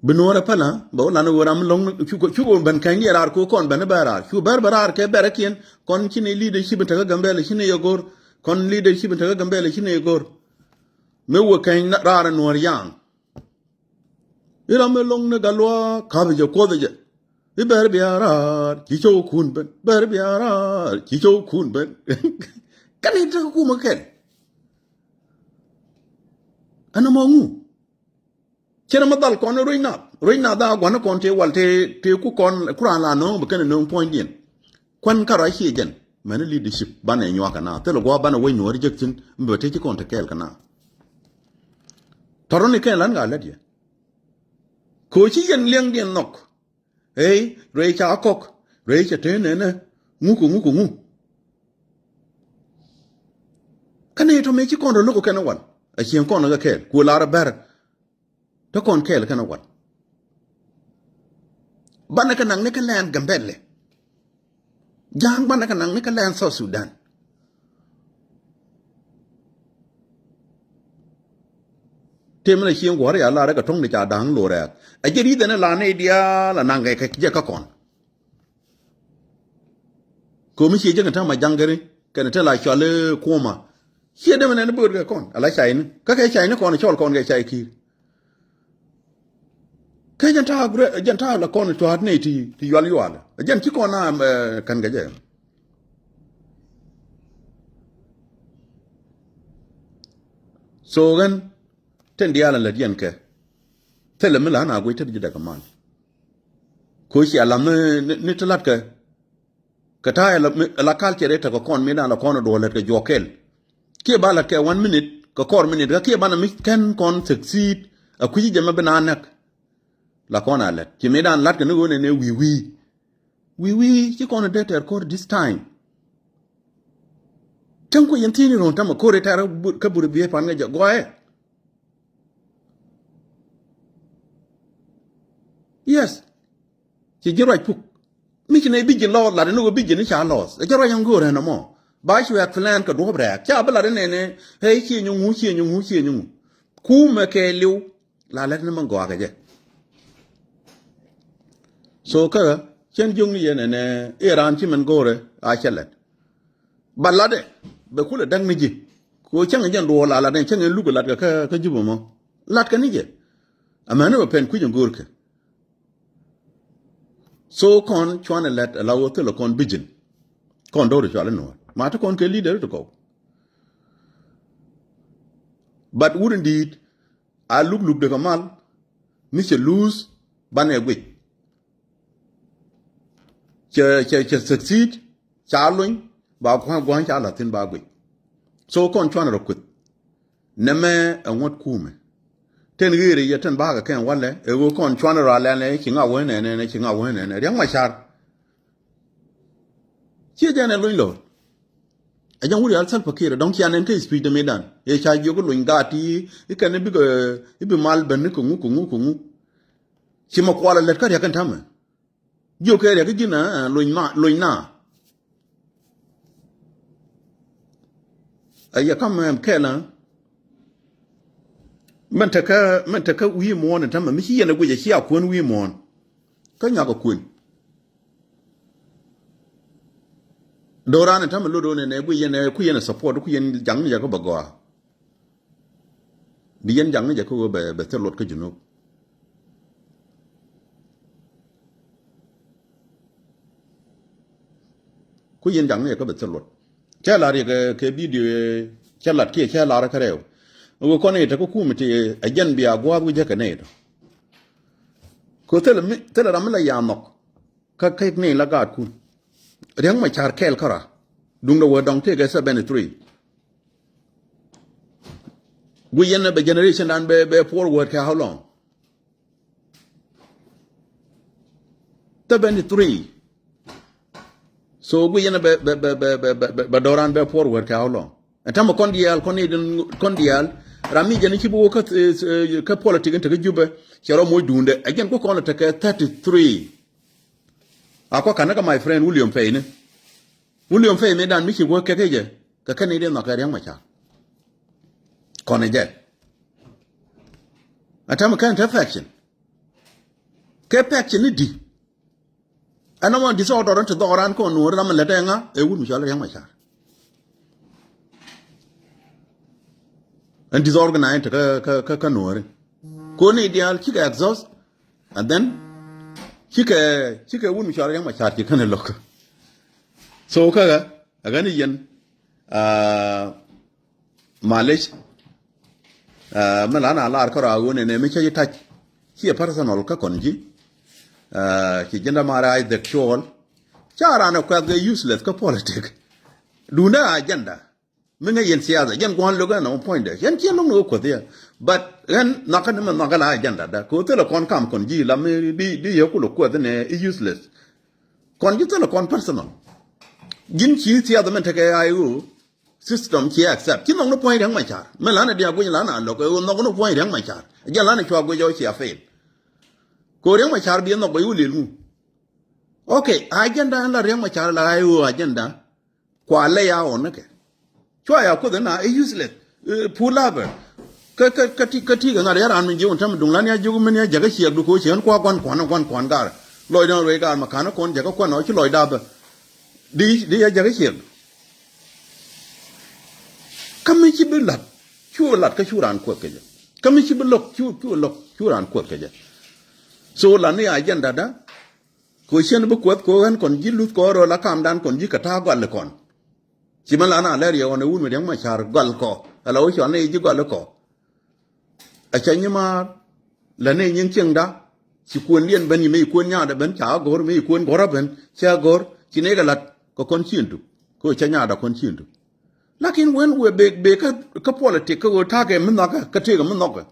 Bi nuɔ̱ɔ̱rɛ pälä bɛ wä lan ɣöö ram mi lo̱ŋ cukɛ, cukɛ ben kɛny diɛ raar kɛ ɣöö kɔn ben bɛ raar. Cu bɛr bɛ raar kɛ bɛrɛ kiɛn, kɔn ci ni leadership in tekä Gambɛlɛ ci ni yɛ go̱r. Kɔn leadership in tekä Gambɛlɛ ci ni yɛ go̱r. Mi wä kɛny raar in nuɔ̱ɔ̱r yaŋ. I̱ ram mi lo̱ŋ ni gat luaak ka̱pɛ jɛ kuɔth jɛ. I̱ bɛr bia raar ci cɔw kun ben, bɛr bia raar ci cɔw kun ben. Kɛn i̱ tekɛ kumɛ kɛl. Ɛn ɛmɔ ŋu? Cɛ nɛ mɛ dhal kɔn i̱ ruec nath, ruec nath a gua̱n kɔn tëë wal tëë, tëë ku kɔn, ku raan la nööŋ bi kɛn ɛ nööŋ puɔ̱nydiɛn. Kuan kärɔa ciɛ jɛn mɛn i̱ leadership banɛ nyuak kɛ na thilɛ gua̱a̱ banɛ wec nuɔ̱ɔ̱ri jek thi̱n. Mi bɛ tëë ci kɔn te kɛɛl kɛ na tɔ̱rɔ̱ni kɛn lan gaa lät yɛ. Kɛ ɣöö ci yɛn liɛŋdiɛn nhɔk. Ey, ruec ca kɔk, ruec ca tëë nɛnɛ, ŋuk kɛ ŋuk kɛ ŋuk. Kä nɛy tɔ̱ mëë ci kɔn rɔ lo̱k kɛn wal a cieŋ kɔn kɛ kɛɛl ku lar bɛr. Te kɔn kɛɛl kɛn wal. Banɛ kɛ naŋ ni kɛ lɛn Gambɛlɛ. Ja̱a̱ŋ banɛ kɛ naŋ ni kɛ lɛn South Sudan. Tëë mi la cieŋ guɔ̱r ya lar kɛ to̱ŋ ni ca da̱a̱ŋ lo̱rɛɛk. Ɛ jɛ ri̱th ɛn la nɛy diaal a naŋ kɛ jɛ kä kɔn. Komi cie jek ni täämɛ jaŋgɛri kɛnɛ te la cɔal i̱ kuɔma. Cie dee mi nɛn i̱ bööt kɛ kɔn ala cayni kä kɛ cayni kɔn cɔl kɔn kɛ cay ki̱i̱r. Kɛ jɛn ta̱a̱ gurɛ jɛn ta̱a̱ la kɔn tua̱a̱t nɛy ti ti yual yual jɛn ci kɔn a kän kɛ jɛ. So ɣän tin diaal in lät yɛn kɛ thilɛ mi la na guic tet ji̱ dɛk mal. Ko cia lam ni ti latkɛ kɛ ta̱a̱ ɛ la culture ɛ tekɛ kɔn mi dan la kɔn ɛ duɔl lät kɛ juɔk kɛl. Kiɛ ba latkɛ one minute kɛ kɔr minute kä kiɛ banɛ mi kɛn kɔn succeed a kui̱ci jɛ mɛ bi na näk. La kɔn a lät ci mi dan latkɛ ni ɣöö nɛnɛ wi̱i̱ wi̱i̱ wi̱i̱ wi̱i̱ ci kɔn ɛ dee tɛr kɔr this time. Cäŋ kui̱ yɛn thi̱n i̱ ro̱o̱n tämɛ ko̱r i̱ tɛ̈r kä bur i̱ bi̱i̱ pan ŋäc jɛ gɔaaɛ. Yes. Ci ji̱ ruac puk mi ci nɛy bi ji̱n lɔɔth lat ni wä bi ji̱n i̱ ca lɔɔth ɛ jɛ ruac ɛn go̱o̱r ɛn ɛmɔ. Ba ci wɛ̈ɛ̈k plan kɛ duɔ̱ɔ̱p rɛɛk ca bi lat inɛnɛ. Ɛ i̱ cie nyuŋu cie nyuŋu cie nyuŋu. Kumɛ kɛɛliw. La lät ni mɛ gɔaa kɛ jɛ. So kä cɛn jiökni yɛn ɛnɛ i̱ raan ci mɛn go̱o̱rɛ a cɛ lät. Ba latdɛ bɛ kulɛ däk ni ji̱. Ko cäŋ jɛn duɔɔl la latdɛ cäŋ ɛn luk ɛ latkɛ kä Jubɛ mɔ. Latkɛ ni jɛ. Amäni bɛ pɛn kui̱c ɛn go̱o̱rkɛ. So kɔn cuanɛ lät ala wä thilɛ kɔn vision. Kɔn do̱r cual inuɔr ma ti kɔn kɛ leader ti kɔw. But wut in di̱i̱t a luk luk dee kɛ mal. Mi cɛ luuth banɛ guic. Cɛ cɛ cɛ succeed ca lony ba gua̱a̱ny gua̱a̱ny ca la̱th thi̱n ba guic. So kɔn cuanɛ rɔ kueth. Nɛmɛ ɛ ŋuɔ̱t kumɛ. Ten ɣeeri yɛ ten bakɛ kɛn walɛ ɛ ɣöö kɔn cuanɛ rɔ alɛnɛ ci ŋa wee nɛnɛ ci ŋa wee nɛnɛ Riɛk Macar. Ciɛ jɛn ɛ lony lo̱r. Ɛ jɛn wut yal Salva Kiir dɔ̱ŋ cia nɛn kä speech de mëëdan ëë ca jiök i̱ lony gaat ti i̱ kɛn i̱ bikɛ i̱ bi mal ben ni kɛ ŋu kɛ ŋu kɛ ŋu. Ci mɛ kuɔl ɛ lät kä riɛk kɛn ta̱mɛ. Jiök kɛ riɛk i̱ ji̱n ɛ lony ma lony na. Ɛ yɛ ka̱m ɛm kɛl ɛ. Mɛn tekä mɛn tekä wi̱i̱ muɔ̱ɔ̱n ɛ ta̱mɛ mi ci yɛn ɛ guic ɛ ci a kuän wi̱i̱ muɔ̱ɔ̱n. Kä nyuak ɛ kuën. Do̱ran ɛ ta̱mɛ lot ɣän ɛnɛ guic yɛn ɛ ku yɛn ɛ support ku yɛn jaŋ ni jɛ kä bɛ gɔaa. Bi yɛn jaŋ ni jɛ kä ɣöö bɛ bɛ thil luɔt kä Junub. Ku yɛn jaŋ ni jɛ kä bɛ thil luɔt. Cɛ lar yɛ kɛ kɛ video cɛ lat kiɛ cɛ lar kä rɛw. Ɣöö kɔn i̱ te kä kumɛ ti ɛ jɛn bia gua̱a̱th wi̱cä kɛ nɛy tɔ. Kɛ thilɛ mi thilɛ ram mi la ya̱a̱ nhɔk. Kä kek ni la gaatkun. Riɛk Macar kɛɛl kärɔa. Duundɛ wee dɔ̱ŋ tëëkɛ seventy three. Guic yɛn bɛ generation dan bɛ bɛ forward kɛ how long? Seventy three. So guic yɛn bɛ bɛ bɛ bɛ bɛ bɛ bɛ dɔran bɛ forward kɛ how long? Ɛn tamɛ kɔn diaal kɔn ni den kɔn diaal. Ram mi jɛn ci bi wä kä kä politic in te kä Jubɛ. Cɛ rɔ moc duundɛ ɛ jɛn ku kɔn tekɛ thirty three. A kɔ kanä kä my friend William Payne. William Payne mi dan mi ci wä kɛ kɛ jɛ kɛ kɛn ni den nhɔk kɛ Riɛk Macar. Kɔn ɛ jɛ. A tamɛ kɛn te faction. Kɛ faction ni di. Ɛn nɔmɔ disorder in te dhɔk ran kɔn nuɔri ram mi lɛ dɛ ŋa ɛ wut mi cɔl Riɛk Macar. Ɛn disorganize te kä kä kä nuɔri. Koni diaal cikɛ exhaust. And then cikɛ cikɛ wun mi cɔal Riɛk Macar ci kɛn lo̱k. So kä ɣä a ɣän i̱ yɛn Aa, malec. Aa, mi la na lar kärɔa ɣöö nɛnɛ mi cä ji̱ ta̱c. Ciɛ personal kä kɔn ji̱. Aa, ci ji̱n dämaar a dhek cuɔl. Ca ran ɛ kuɛth kɛ useless kä politik. Duundä agenda. Mi ŋäc yɛn siasa, jɛn gua̱n lo̱k ɛn ɔ puɔ̱nydɛ. Yɛn ciɛ lo̱k ni wä kuäth yɛ. But ɣän nhɔakä ni mi nhɔakä la agenda da. Kɛ ɣöö thilɛ kɔn kam kɔn ji̱ la mi di, di yɛ kulɛ kuäth ni i̱ useless. Kɔn ji̱ thilɛ kɔn personal. Ji̱n ci siasa min tekɛ I O system ci accept. Ci nhɔk ni puɔ̱ny Riɛk Macar. Mi lan ɛ diak guic lan a lo̱k, ɛ ɣöö nhɔk ni puɔ̱ny Riɛk Macar. Jɛn lan ɛ cua guic ɔ cia fail. Kɛ ɣöö Riɛk Macar bi nhɔk bɛ i̱ wä lil ŋu. Okay, agenda ɛn la Riɛk Macar la I O agenda. Kua lɛ ya ɣɔn ni kɛ. Cua ya kuoth ɛn a i̱ useless. Eh, pull up. Kä, kä, kä ti, kä ti kɛ ŋa̱t ya ran min ji̱ wun tɛm duŋ lan ya ji̱ wun min ya jakä ciɛk du koci ɛn kua guan kuan, guan kuan gar. Lɔcdä ruec gar ma ka̱n kɔn jakä kuan ɔ ci lɔcda bä. Di, di ya jakä ciɛk du. Kä mi ci bi lat. Cu lat kä cu ran kuoth kɛ jɛ. Kä mi ci bi lo̱k, cu, cu lo̱k, cu ran kuoth kɛ jɛ. So la ni agenda da. Kɛ ɣöö cien bi kuɛth kɛ ɣöö ɣän kɔn ji̱ luth kɔn rööl a kamdan kɔn ji̱ kɛ ta̱a̱ gɔal kɔn. Ci mɛ la na lɛr yɛ ɣɔn ɛ wun mi Riɛk Macar gɔal kɔ. Ala wä cɔal ni ji̱ gɔal kɔ. A cä nyimaar. La ni nyin cieŋda. Ci kuën liɛn ben yi mi yi kuën nyaada ben ca a go̱r mi yi kuën go̱r a ben. Ca a go̱r. Ci ni kɛ lat kɛ kɔn cien tuk. Kɛ ɣöö cä nyaada kɔn cien tuk. Lakin wen wëë bek, bek kä, kä politik kä ɣöö ta̱a̱ kɛ mi nhɔakä, kä tëëkɛ mi nhɔakä.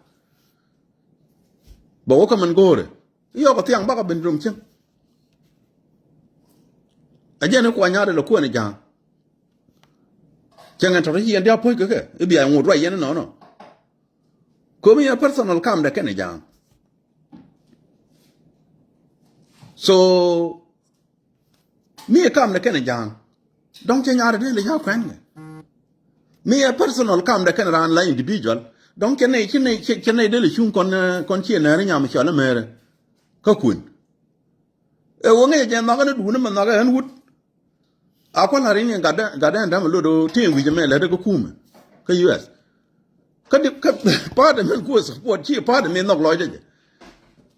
Bɛ wä kä min go̱o̱rɛ. Yɔk a thiaŋ bakɔ ben rom cieŋ. A jɛn i̱ kua nyaat ilɛ kuɛn i̱ ja̱a̱ŋ. Cieŋ ɛn tɔ̱tɔ̱ ci yɛn dia̱a̱ puɔ̱c kɛ kɛ i̱ bia ŋot ruac yɛn inɔnɔ. Komi yɛ personal kamdɛ kɛn i̱ ja̱a̱ŋ. So mi ɛ kamdɛ kɛn i̱ ja̱a̱ŋ. Dɔ̱ŋ cɛ nyaat i̱ dee lɛ ja̱a̱ kuɛn kɛ. Mi ɛ personal kamdɛ kɛn raan la individual. Dɔ̱ŋ cɛ nɛy, cɛ nɛy, cɛ, cɛ nɛy dee lɛ cuŋ kɔn, eh, kɔn ciɛ nɛɛri nyam cɔl i̱ mɛɛrɛ. Kä kuën. Ɛ wä ŋäcɛ jɛ nhɔkä ni duuni mɛ nhɔkä ɛn wut. A kua̱l a rin yɛn gatdɛ, gatdɛ ɛn dämɛ lot ɣöö tëë wi̱c ɛmɛ lät kä kumɛ. Kä U S. Kä di, kä party min kuɔ support, ci party min nhɔk lɔcdä jɛ.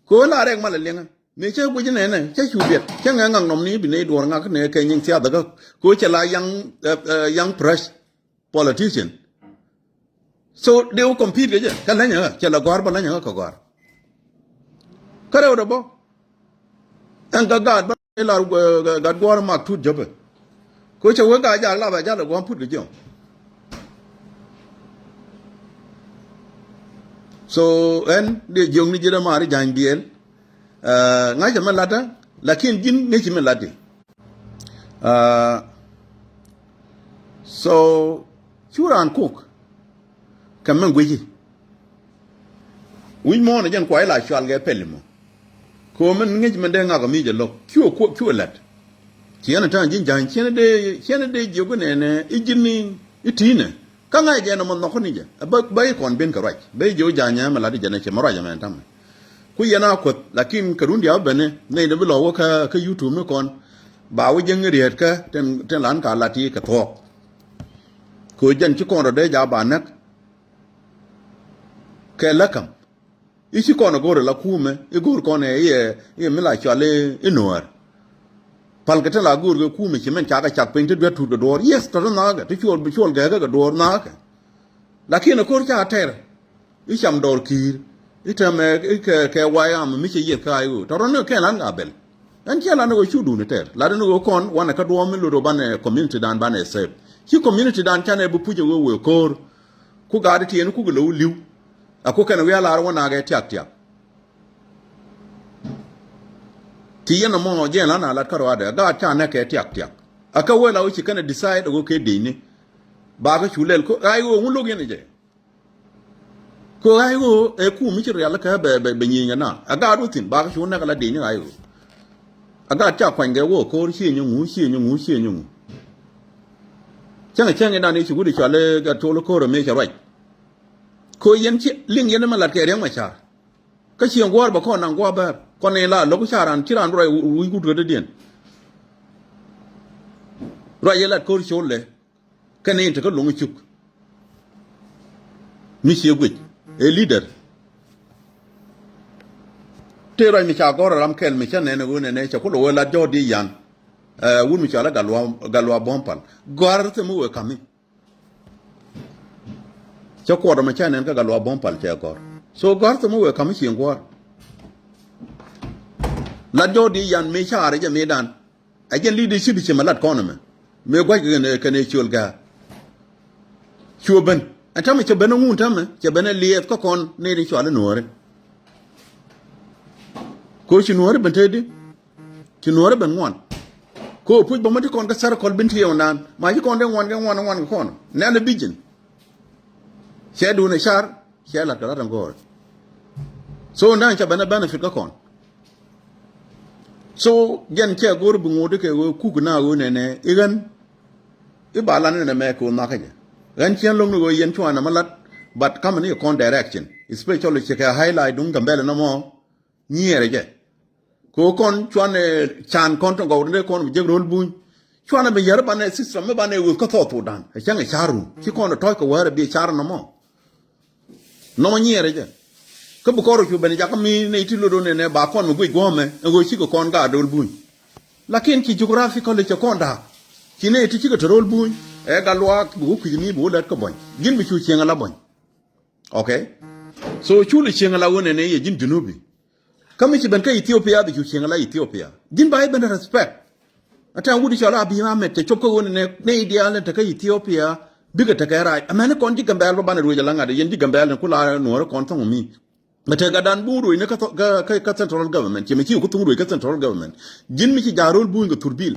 Kɛ ɣöö la rɛk mal ɛ liɛŋä. Mëë cä guic nɛnɛ, cä cu biɛt, cä ŋɛ ŋak nɔmni bi nɛy duɔ̱ɔ̱r ŋak nɛ kɛ nyiŋ thiathä kä, kɛ ɣöö cɛ la young, eh, eh, young fresh politician. So, dee wä compete kɛ jɛ, kä länyä ɣä, cɛ la gɔ̱a̱r bä länyä ɣä kɛ gɔ̱a̱r. Kä rɛw dɛ bä, ɛn kä gaat bä, lar, eh, gat guɔ̱ɔ̱r mak tut jopɛ. Kɛ ɣöö cɛ wek gaa jaak lap a jal ɛ gua̱a̱m put kɛ jiɔm. So, ɛn, dee jiökni ji̱ dämaari ja̱ny biɛl. Aa, ŋa̱cä mi la̱tdä, lakin ji̱n ŋäci mi la̱tdi. Aa, so, cu raan kuk kɛ mi guici. Wi̱c muɔ̱ɔ̱n ɛ jɛn kuay la cual kɛ pɛl mɔ. Kɛ ɣöö min ŋäc min dee ŋak ɛ mi jɛ lo̱k. Cu ɛ kuɔk, cu ɛ la̱t. Ci ɛn ɛ ta̱a̱ŋ ji̱n ja̱ny, ci ɛn ɛ dee, ci ɛn ɛ dee jiök inɛnɛ, i̱ ji̱n ni, i̱ ti̱i̱nɛ. Kä ŋa̱c jɛ nɔmɔ nhɔk ni jɛ. Ɛ bä, bä i̱ kɔn ben kɛ ruac. Bä i̱ jiök ja̱ny ɛ mɛ la̱t i̱ jɛn ɛ cɛ mɛ ruac ɛmɛn ta̱mɛ. Ku yɛn a kuäth, lakin kɛ run diaal beni, nɛy ni bi lɔ wä kä, kä YouTube ni kɔn. Ba wä jiäŋ riet kä, tin, tin lan ka lat ti kɛ thuɔɔk. Kɛ jɛn ci kɔn rɔ dee ja ba näk. Kɛ läkäm. I̱ ci kɔn a go̱r a la kumɛ, i̱ go̱r kɔn ɛ i̱, i̱ mi la cual i̱, i̱ nuäär. Pal kɛ tin la go̱r kɛ kumɛ ci mɛn cakɛ cak piny ti duet tut kɛ duɔ̱ɔ̱r. Yes, tɔ̱tɔ̱ nhakɛ, ti cuɔl, cuɔl gɛɛkɛ kɛ duɔ̱ɔ̱r nhakɛ. Lakin a ko̱r ca tɛr. I̱ cam dɔɔr ki̱i̱r. I̱ tɛmɛ, i̱ kɛ, kɛ way am mi cɛ yieth kä I O. Tɔ̱tɔ̱ ni kɛn lan ka bɛl. Ɛn cɛ lan ni wä cu duni tɛr. Lan ni wä kɔn, wanɛ kä duɔ̱ɔ̱r mi lot wä banɛ community dan banɛ save. Ci community dan canɛ bi puc a wee wee ko̱r. Ku gaat ti tiɛɛni kuk lo̱w li̱w. A ku kɛn wi̱i̱ a lar wä naak ɛ tiak tiak. Ti yɛn ɛmɔ jɛn la na lat kä ruaadɛ. Gaat ca nɛk kɛ tiak tiak. A kä wee la wä ci kɛn ɛ decide a wä kɛ dicni. Ba kä cu lɛl ko ɣa̱c wä ŋun lo̱k yɛn ɛ jɛ. Ko ɣa̱c wä ɛ kum mi ci rial kä bɛ, bɛ, bɛ nyieny na. A gaat wä thi̱n ba kä cu nɛk a la dicni ɣa̱c wä. A gaat ca kuany kɛ wä ko̱r cieny ŋu, cieny ŋu, cieny ŋu. Cäŋ cäŋ inan i̱ ci wut i̱ cɔal i̱ gat col i̱ ko̱r ɛmɛ cɛ ruac. Ko yɛn ci liŋ yɛn i̱ mɛ lat kɛ Riɛk Macar. Kä cieŋ guɔ̱ɔ̱r bɛ kɔn naŋ gua̱a̱ bɛr kɔn ni la lo̱k ca ran ci ran bi ruac wi̱c kut ɣöötdädiɛn. Ruac yɛ lat ko̱r col lɛ. Kɛn ni in te kä luŋ cuk. Mi cie guic ɛ leader. Te ruac mi ca gɔ̱r ram kɛl mi cä nɛn ɛ ɣöö nɛn ɛ cɛ kulɛ wee lat jɔ̱ɔ̱r di yan. Ɛ wut mi cɔal ɛ Gatluak, Gatluak Buɔ̱m Pal gɔ̱a̱r thil mi wee ka̱mi. Cä kuɔt ɛmɛ cä nɛn kä Gatluak Buɔ̱m Pal cɛ gɔ̱r. So gɔ̱r thom wëë ka̱m ciëŋ guɔ̱r. Lat jɔw di yan mëë caarɛ jɛ mëëdan. Ɛ jɛn leadership ci mɛ lat kɔn ɛmɛ. Mëë gua̱c kɛ kɛn ɛ ciöl gäär. Cuɔ ben. Ɛn tämɛ cɛ ben ɛ ŋun tämɛ, cɛ ben ɛ liɛth kä kɔn nɛy tin cɔal i̱ Nuɔ̱ɔ̱ri. Ko ci Nuɔ̱ɔ̱ri ben te di. Ci Nuɔ̱ɔ̱ri ben ŋuan. Ko puc bä ma ti kɔn kä circle bin ti yɛw nan. Ma ci kɔn dee ŋuan kɛ ŋuan ŋuan kɛ kɔn. Nɛn ɛ vision. Cɛ duun ɛ car, cɛ lat kɛ lat ɛn gɔɔr. So nan cɛ ben ɛ benefit kä kɔn. So jɛn cɛ go̱o̱r bi ŋo̱o̱di kɛ ɣöö kuk na ɣöö nɛnɛ i̱ ɣän i̱ ba lan nɛnɛ mɛ kɛ ɣöö nhɔakä jɛ. Ɣän ciɛn lo̱ŋ ni ɣöö yɛn cuanɛ ma lat, but kamɛ ni kɔn direction, especially cɛ kɛ highlight duŋ Gambɛlɛ nɔmɔ nyiɛɛrɛ jɛ. Kɛ ɣöö kɔn cuanɛ can kɔn ti gɔw rindɛ kɔn bi jek ro̱l buny. Cuanɛ bi yär banɛ system mi banɛ ɣöth kä South Sudan. Ɛ cäŋ ɛ car run. Ci kɔn ɛ tɔ̱ɔ̱c kɛ wäärɛ bi ɛ car nɔmɔ. Nɔmɔ nyiɛɛrɛ jɛ. Kä bi kɔn rɔ cu ben jakä mi nɛy ti lot ɣöö nɛnɛ ba kɔn mi guic guɔ̱ɔ̱mɛ ɛn ɣöö cikɛ kɔn gaat ro̱l buny. Lakin ci geographically cɛ kɔn da̱a̱k. Ci nɛy ti cikɛ te ro̱l buny ɛ Gatluak bi wä kui̱c mi bi wä lät kä Buɔ̱ny. Ji̱n bi cu cieŋ ala Buɔ̱ny. Okay. So cul i̱ cieŋ ala ɣöö nɛnɛ yɛ ji̱n Junubi. Kä mi ci ben kä Ethiopia bi cu cieŋ ala Ethiopia. Ji̱n ba i̱ ben respect. Ɛ tɛm wut i̱ cɔl a bi ma mɛt cɛ cop kä ɣöö nɛnɛ nɛy diaal ni te kä Ethiopia. Bikɛ tekɛ rac. Ɛmɛni kɔn ji̱ Gambɛl bä banɛ ruëc ala ŋa̱t yɛn ji̱ Gambɛl ni kula Nuɔ̱ɔ̱ri kɔn thɔŋ mi. Mɛ te gatdan buŋ ruëc ni kä thɔ-, kä, kä, kä central government. Ci mɛ ci ku thuŋ ruëc kä central government. Ji̱n mi ci ja̱ ro̱l buny kɛ thurbil.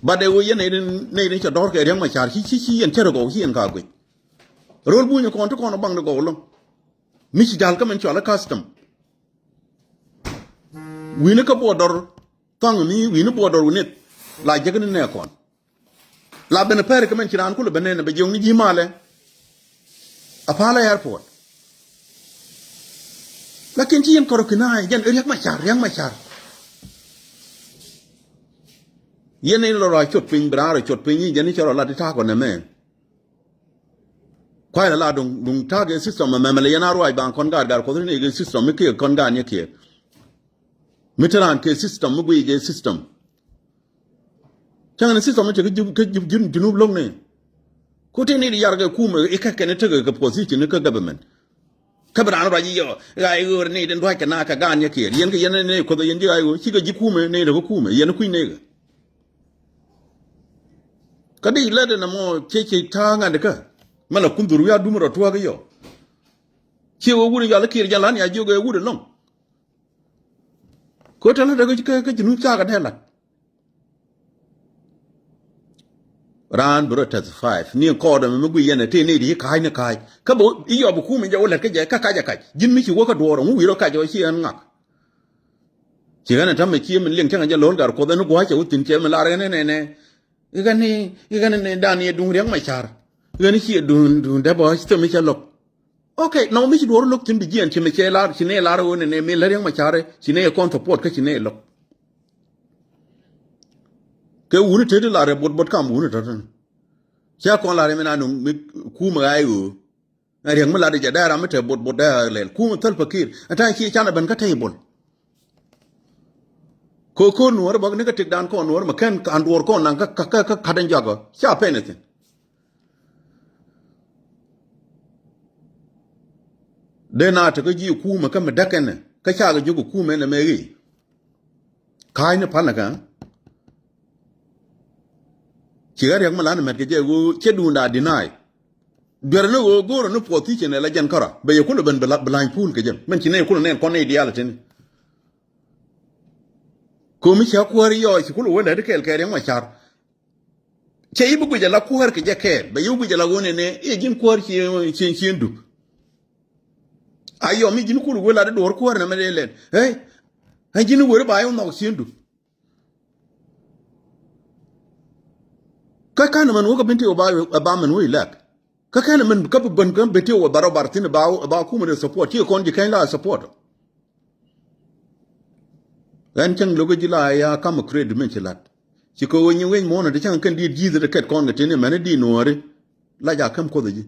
Bat dee ɣöö yɛn nɛy ni, nɛy ni cɛ dɔ̱r kɛ Riɛk Macar ci, ci, ci yɛn cär gɔw ci yɛn ka guic. Ro̱l buny kɔn ti kɔn baŋ ni gɔw lo̱ŋ. Mi ci ja̱l kä mɛn cɔal i̱ custom. Wi̱ni kä border thaŋ mi wi̱ni border wi̱ni la jek ni nɛ kɔn. La ben pɛr kä mɛn ci raan kulɛ ben nɛn bɛ jiɔŋni ji̱ malɛ. Apalɛ airport. Lakin ci yɛn kɔrɔ kina jɛn Riɛk Macar, Riɛk Macar. Yɛn in lɔ rɔ cot piny, bi raan rɔ cot piny, jɛn in cɛ rɔ lat i̱ ta̱a̱ kɔn nɛmɛ. Kuay la la duŋ, duŋ ta̱a̱ kɛ system mɛmɛ lɛ yɛn a ruac baŋ kɔn gaat, gaat kuɔth ri ni kɛ system mi kiɛ kɔn gaat ni kiɛ. Mi te raan kɛ system, mi guiy kɛ system. Cäŋ ni system mi te kä Jub-, kä Jub-, Jun-, Junub lo̱ŋ ni. Ku te ni di yar kɛ kumɛ ikä kɛn tekɛ kɛ position ni kä government. Kä bi raan ruac i̱ yɔ ɣa̱c ɣöör ni di dua̱ckɛ na kɛ gaan yɛ kiɛɛr. Yɛn kɛ yɛn ni kuoth yɛn ji̱ ɣa̱c ɣöö cikɛ ji̱ kumɛ ni di kä kumɛ yɛn kui̱ ni kɛ. Kä di lät ɛn ɛmɔ cɛ cɛ ta̱a̱ ŋa̱t kä. Mɛ la kun dhur wi̱i̱ a dum rɔ tuäk i̱ yɔ. Ciɛ wä wut in yɔal i̱ kiɛɛr jɛ lan ya jiök ɛ wut ɛlɔ̱ŋ. Kä te lat kä, kä, kä Junub cakɛ dee lat. Raan bi rɔ tɛth five ni kɔɔdɛ mi mi gui yɛn ɛ tëë ni di ka̱a̱c ni ka̱a̱c. Kä bä i̱ yɔp bi kum in jɛ wä lät kä jɛ kä kac ɛ kac. Ji̱n mi ci wä kä duɔɔr ɛŋu wi̱i̱ rɔ kac ɛ wä ci ɛn ŋak. Ci ɣän ɛ ta̱mɛ ci min liŋ cäŋ jɛ lo̱l gar kuɔth ɛn gua̱a̱c ɛ wä thi̱n cɛ mi lar ɣän ɛ nɛnɛ. I̱ ɣän i̱, i̱ ɣän ɛ nɛ dan yɛ duŋ Riɛk Macar. I̱ ɣän i̱ ci ɛ duŋ, duŋ dee bä ci thäm i̱ cɛ lo̱k. Okay, nɔ mi ci duɔr lo̱k thi̱n bi jiɛn ci mi cɛ lar, ci nɛ lar ɣöö nɛ nɛ mi lät Riɛk Macar, ci nɛ kɔn support kä ci nɛ lo̱k. Kɛ wuni te ti lar ɛ bot bot kam wuni te ti. Cɛ kɔn lar ɛ mi na nuŋ mi kumɛ ɣa̱c ɣöö. Ɛ Riɛk mi lar ɛ jɛ dee ram mi te bot bot dee lɛl. Kumɛ Salva Kiir. Ɛ ta̱a̱ ci can ɛ ben kä table. Ko ko̱r nuɔ̱ɔ̱r bäk ni kä tëkdan kɔn nuɔ̱ɔ̱r mɛ kɛn an duɔ̱ɔ̱r kɔn naŋ kä, kä, kä, kä ka̱t ɛn jɔakɔ. Ca pɛn ɛ thi̱n. Dee na tekä ji̱ kumɛ kä mi däk ɛnɛ kä cakɛ jiök kumɛ ɛnɛ mɛ ɣi̱i̱. Ka̱a̱cni palnɛ kä. Ci ɣä Riɛk mi lan mɛt kɛ jɛ ɣöö cɛ duunda deny. Duɛrɛ ni ɣöö go̱o̱rɛ ni puɔth thi̱cɛ nɛ la jɛn kärɔa bɛ yɛ kulɛ ben bi la, bi la̱ny puul kɛ jɛ mɛn ci nɛ kulɛ nɛn kɔn nɛ diaal tini. Komi cɛ kuäär yɔɔc ci kulɛ wä lät kɛɛl kɛ Riɛk Macar. Cɛ yi bi guic ala kuäär kɛ jɛ kɛɛl bɛ yi bi guic ala ɣöö nɛnɛ i̱ ji̱n kuäär ci, ci, ci dup. A yɔm i̱ ji̱n kul wël a di duɔ̱ɔ̱r kuäär nɛmɛ dee lɛl. Ɛ, ɛ ji̱n wër ba yɛ nhɔk ci dup. Kä ka̱n mɛn wä kä bin ti wä ba, ba mɛn wä ilɛk. Kä kɛn mɛn kä bi ben kä bi ti wä barɔ bar thin ba, ba kumɛ ni support ci kɔn ji̱ kɛn la support. Ɣän cäŋ lo̱k ji̱ la ya kam credit min ci lat. Ci kɛ ɣöö nyi wec muɔ̱ɔ̱n ti cäŋ kɛn diet ji̱th ti kɛt kɔn kɛ tini mɛn di nuɔ̱ɔ̱ri. La ja käm kuoth ji̱.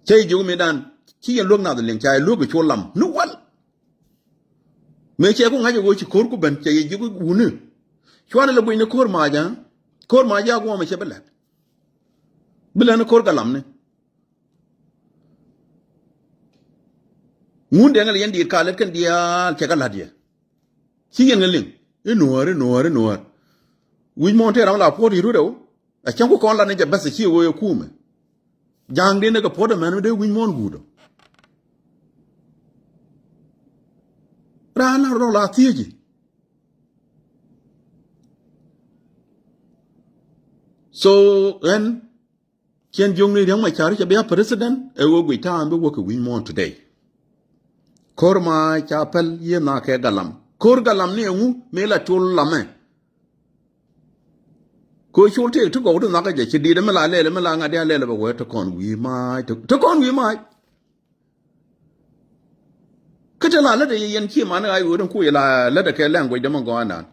Cä yi jiök mi dan ci yɛn luäk nath liŋ ca yi luäk cu lam ni wal. Mëë cɛ ku ŋa̱c ɛ ɣöö ci ko̱r ku ben cɛ yi jiök wuni. Cuanɛ lɛ guic ni ko̱r mac a ko̱r mac a guɔmɛ cɛ bi lɛt. Bi lɛn ko̱r kɛ lamni. Ŋun dee ŋäl yɛn diit ka lät kɛn diaal cɛ kɛ la̱t yɛ. Ci yɛn ŋäl liŋ i̱ nuäär i̱ nuäär i̱ nuäär. Wi̱c muɔ̱ɔ̱n tëë ram la puɔ̱t i̱ rut ɛw. A cäŋ ku kɔn lat ni jɛ bäth ci wee kumɛ. Ja̱a̱ŋ dee ni kɛ puɔ̱t ɛmɛn mi dee wi̱c muɔ̱ɔ̱n guut ɔ. Raan la rɔ la thieci. So ɣän ciɛn jiökni Riäŋ Macar cɛ bia president ɛ wee guic ta̱a̱n bi wä kɛ wi̱c muɔ̱ɔ̱n today. Ko̱r ma ca päl yiëë nhakɛ galam. Ko̱r galam ni ɛŋu mëë la col lamɛ. Ko̱ col tëëk ti gɔw ti nhɔakä jɛ ci di̱i̱t mi la lɛl mi la ŋa̱t dia lɛl bɛ wee ti kɔn wi̱i̱ mac ti kɔn wi̱i̱ mac. Kä te la lätdɛ yɛ yɛn ci man ɣa̱c ɣööt in kuc la lätdɛ kɛ language dämɛ gɔaa nan.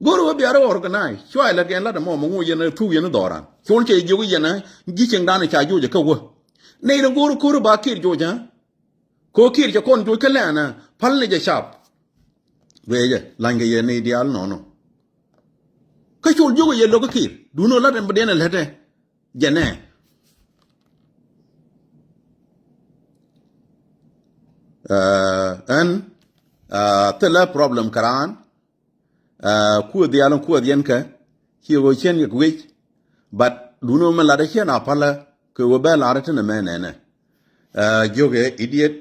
Go̱o̱r ɣöö bia rɔ organize cua ilät kɛn lätdɛ mɔ mɛ ŋu yɛn thuk yɛn dhɔran col cɛ jiök yɛn ji̱ cieŋdan ca joc kä wä. Nɛy dɛ go̱o̱r ko̱r ba kiɛt joc ɛ. Ko kiɛt cɛ kɔn joc kä lɛn ɛ pal ni jɛ cap. Wee jɛ la̱ny kɛ yɛ nɛy diaal nɔnɔ. Kä col jiök yɛ lo̱k kä kiɛt duun ɣöö lätdɛ bä diɛn ɛ lätdɛ. Jɛnɛ. Ɛn thilɛ problem kɛ raan. Kuäth diaal in kuäth yɛn kɛ ci ɣöö cien kɛ wi̱c. But duno mi lat ciɛn a palä kɛ ɣöö bɛ lar tin ɛmɛ nɛnɛ. Jiök ɛ idiot.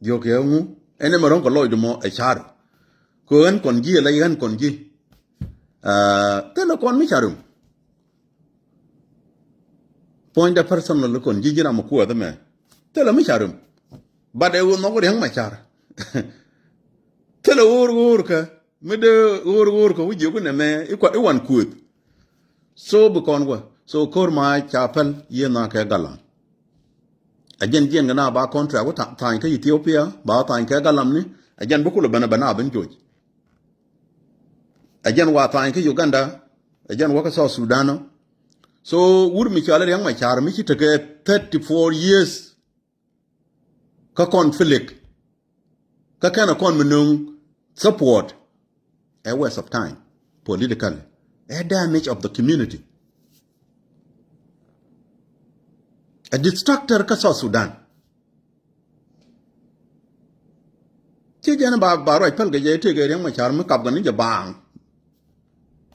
Jiök ɛ ŋu ɛn ɛmɛ ro̱ŋ kɛ lɔcdu mɔ ɛ car. Kɛ ɣän kɔn ji̱ ɛ lɛc ɣän kɔn ji̱. Thilɛ kɔn mi carum. Puɔ̱nydɛ personal kɔn ji̱ ji̱ ram mi kuɔth ɛmɛ. Thilɛ mi carum. But ɛ ɣöö nhɔk Riäŋ Macar. Thilɛ ɣöör ɣöör kä mi dee ɣöör ɣöör kä wi̱c jiök inɛ mɛ i̱ wan kuöth. So bi kɔn wä so ko̱r ma ca päl yiëë nhɔakɛ galam. A jɛn jiɛn kɛ na ba contract wä tha̱a̱ny kä Ethiopia ba tha̱a̱ny kɛ galam ni. A jɛn bi kulɛ ben a ben a ben joc. A jɛn wa tha̱a̱ny kä Uganda. A jɛn wä kä South Sudan ɔ. So wur mi cɔal Riäŋ Macar mi ci tekɛ thirty four years. Kä conflict kä kɛn a kɔn mi nöŋ support. A waste of time politically. A damage of the community. A distractor kä South Sudan. Ci jɛn ba ba ruac päl kɛ jɛ tëëk ɛ Riäŋ Macar mi kap kɛ ni jɛ baaŋ.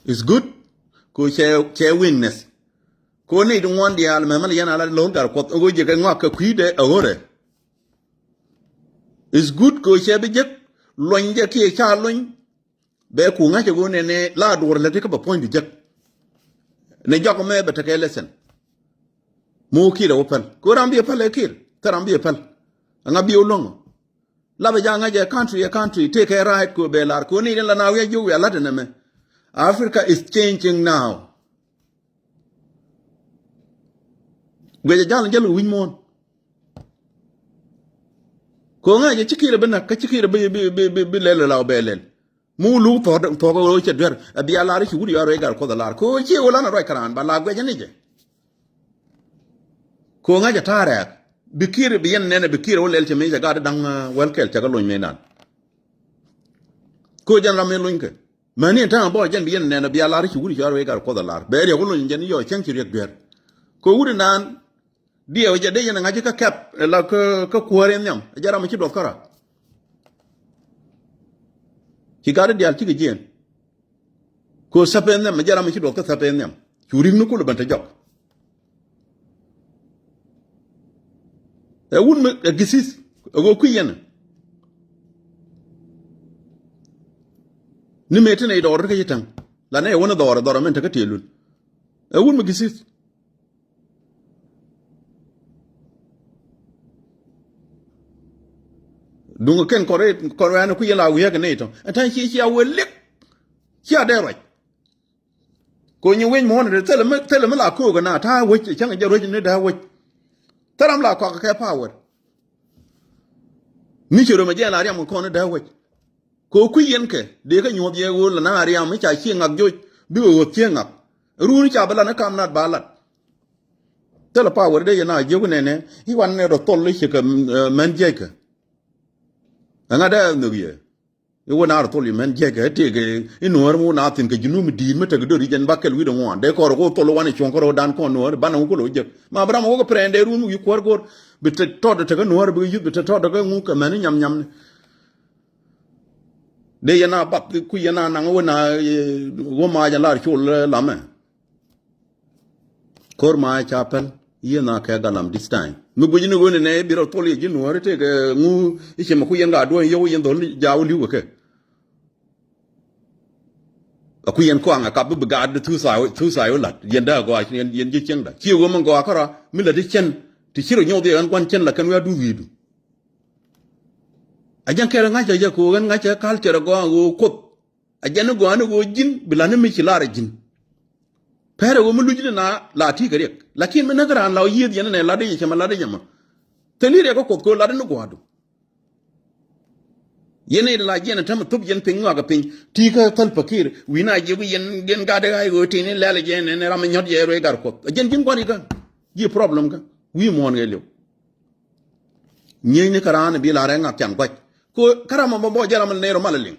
Is good. Ko cɛ cɛ weakness. Ko ni di ŋuɔn diaal mɛ mɛ li yɛn ala lo̱l gar kuɔth ɣöö jɛ kɛ ŋɔak kɛ kui̱dɛ a ɣöre. Is good ko cɛ bi jek luɔny jɛ kiɛ ca luɔny. Bɛ ku ŋa̱c ɛ ɣöö nɛnɛ la duɔr lɛ ti kä bɛ puɔ̱ny bi jek. Ni jɔk mɛ bɛ tekɛ lesson. Mu kiɛt ɛ wä päl ko ram bi ɛ päl ɛ kiɛt thɛ ram bi ɛ päl. Ɛŋa bi ɛ lo̱ŋ. La bɛ ja̱ ŋa̱c ɛ country ɛ country tëëkɛ right ko bɛ lar ko ni ni la na wi̱i̱ a jiök wi̱i̱ a la̱t ɛnɛ mɛ. Africa is changing now. Guic a jal jal wi̱ny muɔ̱ɔ̱n. Ko ŋa̱c a ci kiɛt a bi nak kä ci kiɛt a bi bi bi bi lɛl la bɛ lɛl. Mu luk thɔk thɔk ɣöö cɛ duer a bia lar ci wut yɔa ruec gat kuɔth a lar ko ci ɣöö lan a ruac kɛ raan ba la guic a ni jɛ. Ko ŋa̱c a ta̱a̱ rɛɛk bi kiɛt bi yɛn nɛn a bi kiɛt a wä lɛl cɛ mi cɛ gat da̱ŋ wɛl kɛl cɛ kɛ lony mi nan. Ko jɛn ram mi lony kɛ. Mäni ɛn ta̱a̱ŋ bä jɛn bi yɛn nɛn a bia lar ci wut cɔal wee gat kuɔth a lar bɛ riɛk wä lony jɛn yɔ cäŋ ci riɛk duer. Ko wut inan diɛw jɛ dee yɛn ŋa̱c kä kɛp la kä kuäär in nhiam jɛ ram ci duɔth kä ra. Ci gat diaal cikɛ jiɛn. Ko thäp in nhiam jɛ ram ci duɔth kä thäp in nhiam cu rik ni kul ben te jɔk. Ɛ wun mi ɛ githith ɛ ɣöö kui̱ yɛn. Ni mëë ti nɛy dɔɔr ti kä ci täŋ la nɛy ɛ wun ɛ dhɔɔr ɛ dhɔr ɛ mɛn te kä tiɛɛlun. Ɛ wun mi githith. Duŋ kɛn kɔr kɔr ɛn kui̱ yɛn la wi̱i̱ ɛ kɛ nɛy tɔ̱ ɛ ta̱ŋ ci ci a wee liɛk. Ci a dee ruac. Ko nyi wec muɔ̱ɔ̱n ri thilɛ mi thilɛ mi la ko̱o̱k na ta̱a̱ wec cäŋ jɛ ruec ni da̱a̱ wec. Thil ram la kɔak kɛ power. Ni ci röm a jɛ la riam kɔn ni da̱a̱ wec. Ko kui̱ yɛn kɛ dee kä nyuɔ̱th yɛ ɣöö la na riam mi ca ci ŋak joc bikɛ ɣöth ci ŋak. Run ca bi lat ni kam nat ba lat. Thilɛ power dee yɛ na jiök nɛnɛ i̱ wan nɛ rɔ thol i̱ ci kɛ mɛn jiɛckɛ. Ɛŋa dee nhök yɛ. I̱ wä naar thol imɛn jiɛk kɛ tëëk i̱ nuäär mi wä naar thi̱n kɛ ji̱ num di̱i̱t mi tek döri jɛn ba kɛl wi̱cdɛ ŋuan dee kɔr kɛ wä thol wä wanɛ cuɔ̱ŋ kärɔ̱ dan kɔn nuäär banɛ wä kulɛ wä jek. Ma bi ram wä kɛ prɛn dee run wi̱i̱ kuäär go̱r bi te tɔt tekä nuäär bi yuth bi te tɔt kɛ ŋuk kɛ mɛn i̱ nyam nyam ni. Dee yɛn a bath ku yɛn a naŋ wä na wä mac a lar col lamɛ. Ko̱r ma ca päl yiëë na kɛ galam this time. Mi guic ni ɣöö ni nɛ bi rɔ thol yɛ ji̱ nuɔ̱ɔ̱ri tëëkɛ ŋu i̱ cɛ mɛ ku yɛn ka duɔ̱ɔ̱ny yio̱w yɛn dhol jaw li̱w kɛ kɛ. A ku yɛn kɔaŋ a kap bi bi gaat di thusay wä lat yɛn dee a gɔaa yɛn ji̱ cieŋda ci ɣöö mi gɔaa kärɔa mi lät i̱ cɛn ti ci rɔ nyoth yɛ ɣän gua̱n cɛn la kɛn wi̱i̱ a duth wi̱i̱du. A jɛn kɛrɛ ŋa̱c a jɛ ko̱o̱k ɣän ŋa̱c a culture a gɔaa ɣöö kuoth. A jɛn ni gɔaa ni ɣöö ji̱n bi la̱t ni mi ci lar a ji̱n. Pɛrɛ ɣöö mi luc ni na la ti̱i̱ kɛ riɛk lakin mi näk raan la ɣöö yiëëth yɛn ni nɛ lat i̱ cɛ mɛ lat i̱ cɛ mɛ. Thil i̱ riɛk kä kuoth kɛ ɣöö lat ni gua̱a̱du. Yɛn i̱ la jiɛn a tämɛ thop yɛn piny ŋɔak a piny ti̱i̱ kä thäl pakir wi̱i̱ na jiɛk yɛn yɛn gat i̱ ɣa̱c ɣöö ti̱i̱ ni lɛl jɛ ni ni ram mi nyɔt jɛ ruëë gat kuoth a jɛn ji̱n gua̱n i̱ kä. Ji̱ problem kä wi̱i̱ muɔ̱ɔ̱n kɛ liw. Nyiecni kä raan i̱ bi la rɛk ŋak can gua̱c. Kɛ ɣöö kä ram a bä bɔ jɛ ram a nɛy rɔ mal a liŋ.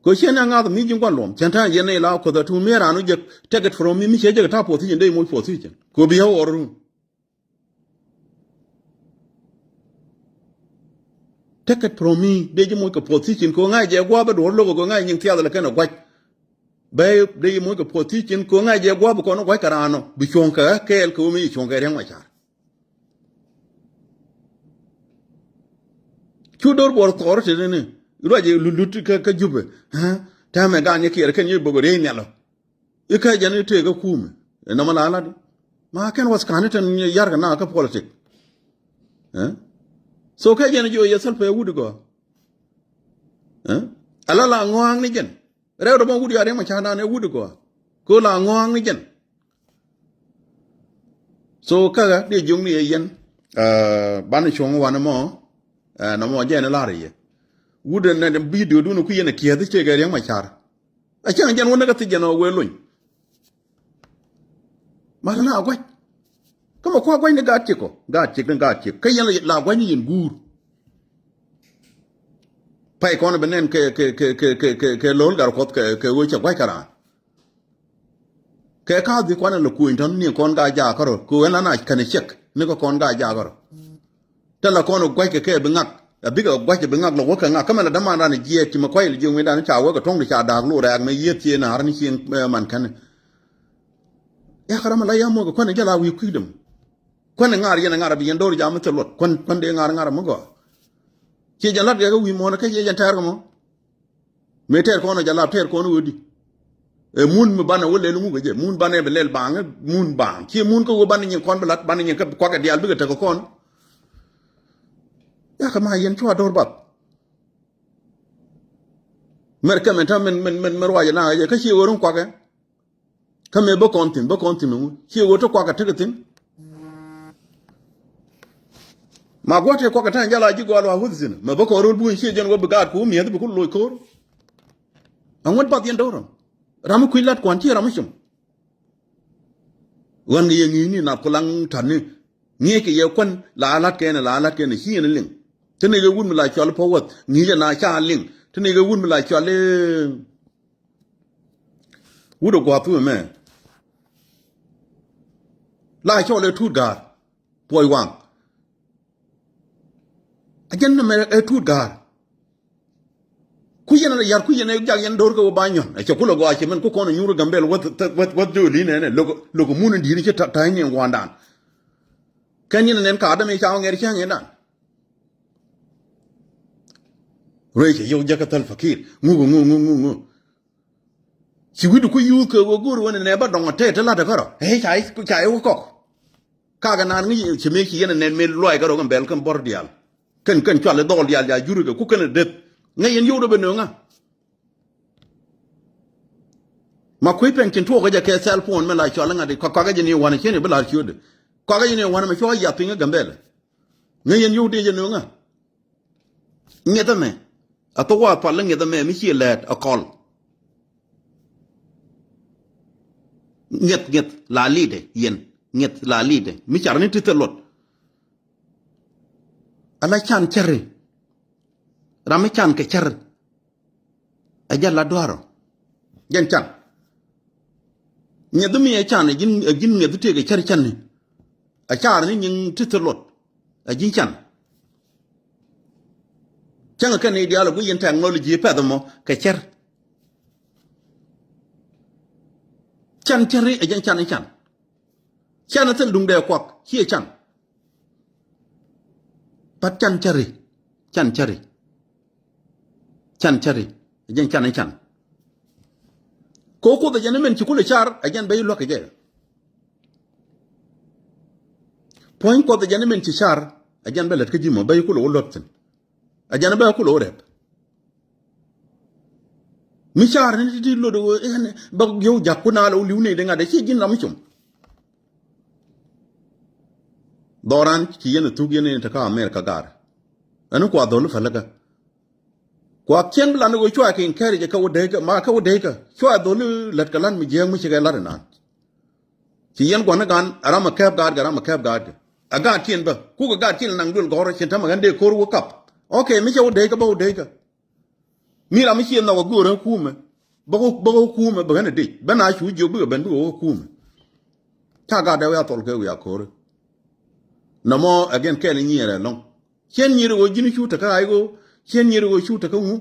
Kɛ ciɛn ɛ ŋa̱th mi ji̱ gua̱n luɔm cɛn ta̱a̱ yɛn ɛ la kuoth a tuun mi raan wä jek take it from me mi ciɛ jek ta̱a̱ position dee moc position kɛ bi ɣä ɣɔr run. Take it from me dee ji̱ moc kɛ position kɛ ŋa̱c jɛ gua̱a̱p ɛ duɔ̱r lo̱k kɛ ŋa̱c nyiŋ thiath lɛ kɛn ɛ gua̱c. Bɛ dee ji̱ moc kɛ position kɛ ŋa̱c jɛ gua̱a̱p ɛ kɔn ɛ gua̱c kɛ raan ɔ bi cuɔ̱ŋ kɛ ɣä kɛɛl kɛ ɣöö mi ji̱ cuɔ̱ŋ kɛ riäŋ ma ca̱r. Cu do̱r buɔr thɔɔr tëë ni ruac lut lut kä Jubɛ. Täämɛ gan yɛ kiɛɛr kɛn yɛ bok riey nhial ɔ. Ikä jɛn i̱ tëë kä kuumɛ nɔmɔ la lat. Ma kɛn was ka̱n itɛn yar kɛ na kä politik. So kɛ jɛn jiɔ yɛ thäl pɛ wut igɔa. Ala la ŋɔaŋ ni jɛn. Rɛw dɔmɔ wut ya riɛm a ca̱a̱n dan ɛ wut igɔa. Ko la ŋɔaŋ ni jɛn. So käkä dee jiökni yɛ yɛn. Banɛ cuɔ̱ŋ wanɛ mɔ. Nɔmɔ jɛn ɛ la̱r yɛ wut ɛn video dun ku yɛn ɛ kiɛth cɛ kɛ riɛm a ca̱a̱r. A cäŋ jɛn wä näk a thiec jɛn ɔ wee lony. Ma la na a gua̱c. Kä ma kua̱ gua̱c ni gaat ciek ɔ gaat ciek ni gaat ciek kä yɛn la gua̱c ni yɛn guur. Pay kɔn bi nɛn kɛ kɛ kɛ kɛ kɛ kɛ kɛ lo̱l gar kuɔth kɛ kɛ ɣöö cɛ gua̱c kä raan. Kɛ ka̱a̱th bi kuanɛ lɛ kuɔny tɔ̱n ni kɔn gaat jaak kärɔ̱ kɛ ɣöö ɛn la na kɛn ciek ni kɛ kɔn gaat jaak kärɔ̱. Te la kɔn gua̱ckɛ kɛ bi ŋak a bikɛ gua̱ckɛ bi ŋak lɔ wäkɛ ŋak kä mɛn la dämandan jiɛɛk ci mɛ kuay lɛ jiök mëëdan ca wäkɛ tuɔ̱ŋ di ca da̱a̱k lo̱ rɛɛk mɛ yieth ci naar ni cieŋ man kɛn. Yak ram la yam wäkɛ kuän jɛ la wi̱i̱ kui̱däm. Kuän ŋaar yɛn ŋaar bi yɛn do̱r jam thil luɔt kuän kuän dee ŋaar ŋaar mi gɔaa. Ci jɛ lat kɛ kɛ wi̱i̱ muɔ̱ɔ̱n kä ci jɛ tɛɛr kɛ mɔ. Mëë tɛɛr kɔn ɔ jɛ lap tɛɛr kɔn ɣöödi. Ɛ mun mi banɛ wä lɛl ŋuk ɛ jɛ mun banɛ bi lɛl baaŋ mun baaŋ ciɛ mun kä wä banɛ nyin kɔn bi lat banɛ nyin kä kuakɛ diaal bikɛ tek kɔn. Yakɛ ma yɛn cua do̱r bath. Mɛr kɛ mɛn ta̱ mɛn mɛn mɛn mɛn ruacɛ na ɛ jɛ kä ciɛ ɣöö rin kuakɛ. Kä mëë bä kɔn thi̱n bä kɔn thi̱n ŋu ciɛ ɣöö te kuakɛ tekɛ thi̱n. Ma gua̱th tëë kuakɛ ta̱a̱ jal a ji̱ gɔaa luaak wäth thi̱n mɛ bä kɔn ro̱l buny ciɛ jɛn wä bi gaat ku mi̱eth bi ku loc ko̱r. Aŋuɔ̱t bath yɛn do̱r ram mi kui̱ lat kuan ciɛ ram mi com. Ɣän kɛ yɛ ŋi̱i̱cni nath ku laŋ ta̱tni. Ŋi̱eeckɛ yɛ kuän la la̱t kɛn la la̱t kɛn ci yɛn liŋ. Te ni kɛ wut mi la cɔal i̱ Pɔk Wäth ŋi̱i̱cɛ na ca liŋ te ni kɛ wut mi la cɔal i̱ wut ɛ gua̱a̱th thumɛ mɛ. La cɔal i̱ Tuut Ga̱a̱r. Puɔc waŋ a jɛn nɛmɛ ɛ Tuut Ga̱a̱r. Ku yɛn yar ku yɛn jak yɛn do̱r kɛ wä ba nyɔn ɛ cɛ kulɛ gɔaa cɛ mɛn ku kɔn nyuur Gambɛl wäth wäth wäth dööl inɛnɛ. Lok mun in di̱i̱t ci ta̱ny ni ŋuandan. Kɛn yɛn nɛn ka däm i̱ ca wä ŋɛr cäŋ indan. Ruëëc cɛ yio̱w jäkä thäl fakir ŋuk ŋuk ŋuk ŋuk ŋuk. Ci wi̱cdu ku yuuth kɛ wä go̱o̱r wä ni nɛ ba dɔŋ tɛt te la̱t ɛ kärɔ ɛ ca i̱ ca i̱ wä kɔk. Kakɛ naan ŋi̱c ci mëë ci yɛn ɛ nɛn mëë luac kärɔ kɛn bɛl kɛn bɔr diaal. Kɛn kɛn cual i̱ dhɔl diaal ca jur kɛ ku kɛn ɛ deth. Ŋäc yɛn yio̱w dɔ ben nööŋä. Ma kui̱ pɛn cin tuɔɔk kä jɛ kɛ cell phone mɛ la cual i̱ ŋa̱t i̱ kɔk kakɛ jɛ ni wanɛ cieni bi la̱r ciötdɛ. Kɔk kakɛ jɛ ni wanɛ mɛ cuɔ yath piny kä Gambɛlɛ. Ŋäc yɛn yio̱w dee jɛ nööŋä. Ŋiɛth ɛmɛ a thok wa pal ŋiɛth ɛmɛ mi ciɛ lɛɛt a kɔl. Ŋiɛth ŋiɛth la li̱i̱dɛ yɛn ŋiɛth la li̱i̱dɛ mi car ni ti thil luɔt. Ala can cɛri. Ram mi can kɛ cɛri. Ɛ jɛn la dua̱r ɔ. Jɛn can. Ŋiɛth mi ɛ can ɛ ji̱n, ɛ ji̱n ŋiɛth tëëk ɛ cɛr can ni. Ɛ car ni nyiŋ ti thil luɔt. Ɛ ji̱n can. Cäŋ kɛn i̱ diaal ɛ guic yɛn technology pɛth ɛmɔ kɛ cɛr. Can cɛri ɛ jɛn can i̱ can. Can ɛ thil duŋdɛ kuak ciɛ can. But can cɛri. Can cɛri. Can cɛri. Ɛ jɛn can i̱ can. Kɛ Kuoth ɛ jɛn i̱ min ci kulɛ car ɛ jɛn bɛ i̱ luäk kɛ jɛ. Puɔ̱ny Kuɔth ɛ jɛn i̱ min ci car ɛ jɛn bɛ lät kä ji̱ mɔ bɛ i̱ kulɛ wä luäk thi̱n. Ɛ jɛn bɛ kulɛ wä rɛp. Mi car ni ti ti lot ɛ bä yio̱w ja̱k kun a lɛ wä li̱w ni di ŋa̱t ɛ ci ji̱n ram mi com. Dhɔran ci yɛn ɛ thuk yɛn in te kä America gar. Ɛn kua dhol pälikä. Kua kiɛn bi lan i̱ ɣöö cua kɛ encourage kä wä dee kä ma kä wä dee kä cua dhol i̱ lät kɛ lan mi jiääk mi ci kɛ lat inan. Ci yɛn gua̱n i̱ gan ɛ ram ɛ kɛp gaat kɛ ram ɛ kɛp gaat kɛ ɛ gaat kiɛn bä kukɛ gaat kiɛn naŋ duël gɔ̱rä cin tämɛ ɣän dee ko̱r wä kap. Okay mi cɛ wä dee kä bä wä dee kä. Mi ram mi ciɛ nhɔk ɛ göörä kumɛ bä wä bä wä kumɛ bä ɣän ɛ dec bä na cu jiök bikɛ ben bikɛ wä kumɛ. Ca gaat dee wiaa thol kɛ wiaa ko̱ri. Nɔmɔ again kɛn i̱ nyiɛɛr ɛlɔ̱ŋ. Cien nyiɛɛr i̱ ɣöö ji̱n cu tekä ay ɣöö cien nyiɛɛr i̱ ɣöö cu tekä ŋu.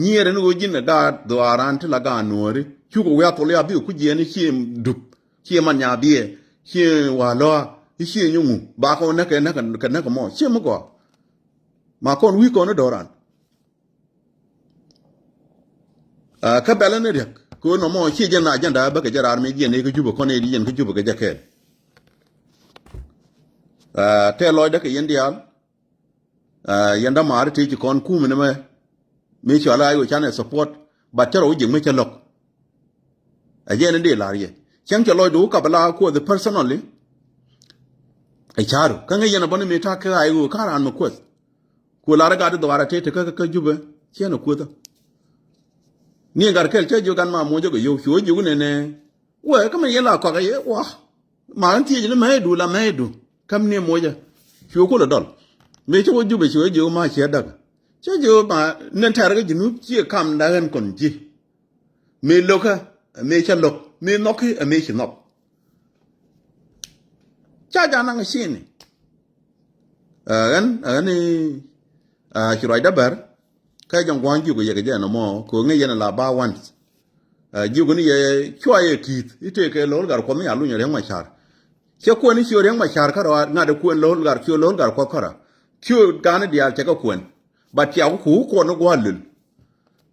Nyiɛɛr ɛn ɣöö ji̱n ɛ gaat dhuaaran ti la gaat nuɔ̱ɔ̱ri cukɛ wiaa thol ya bikɛ ku jiɛɛn i̱ cie dup cie man nya biɛɛ cie wa̱a̱ lɔ̱a̱ i̱ cie nyɔ ŋu ba kɔn näk kɛ näk kɛ näk kɛ mɔ cie mi gɔaa. Ma kɔn wi̱i̱ kɔn i̱ dɔ̱ran. Kä bɛlɛ ni riɛk kɛ ɣöö nɔmɔ ci jɛn agenda bä kɛ jɛ raar mi jiɛn i̱ kä Jubɛ kɔn i̱ di jɛn kä Jubɛ kɛ jɛ kɛɛl. Tɛɛ lɔcdä kɛ yɛn diaal. Yɛn dämaari tëë ci kɔn kuum ni mɛ mi cɔal a i̱ wä canɛ support. But cä rɔ wä jiɛk mi cä lo̱k. Ɛ jɛn in dee la̱r yɛ cäŋ cɛ lɔcdu wä kap la Kuoth personally. Ɛ ca̱ru kä ŋäc yɛn a bä ni mi ta̱k kä a i̱ wä ka̱n raan mi Kuoth. Ku lar gat dhɔaar a te te kä kä Jubɛ ciɛn a kuothä. Ni gat kɛl cä jiök gan ma muɔcä kɛ yio̱w cuɔ jiök nɛnɛ. Wee kä mi yɛn la kɔak a yɛ wa ma ɣän thiec ni mɛɛdu la mɛɛdu. Käm ni muɔcä cuɔ kulɛ dɔl. Mëë cä wä Jubɛ cuɔ jiök ma ciɛ däk. Cä jiök ma nɛn tɛ̈r kä Junub ciɛ kamda ɣän kɔn ji̱. Mëë lo̱kä ɛ mëë cä lo̱k mëë nhɔki ɛ mëë ci nhɔk. Ca ja̱ naŋ ɛ cini. Ɛ ɣän ɛ ɣän i̱ ci ruacdä bɛr. Kä jɔŋ gua̱a̱ŋ jiök yɛ kɛ jɛ nɔmɔ kɛ ɣöö ŋäc yɛn ala ba once. Jiök ni yɛ cua yɛ ki̱i̱th i̱ tëëkɛ lo̱l gar kuɔth ni a luny Riɛk Macar. Cɛ kuɛn i̱ cio Riɛk Macar kärɔa ŋa̱t ɛ kuɛn lo̱l gar cio lo̱l gar kuɔth kärɔa. Cio ga̱a̱n i̱ diaal cɛ kɛ kuɛn. But cia ku kuɔn i̱ gua̱a̱ lul.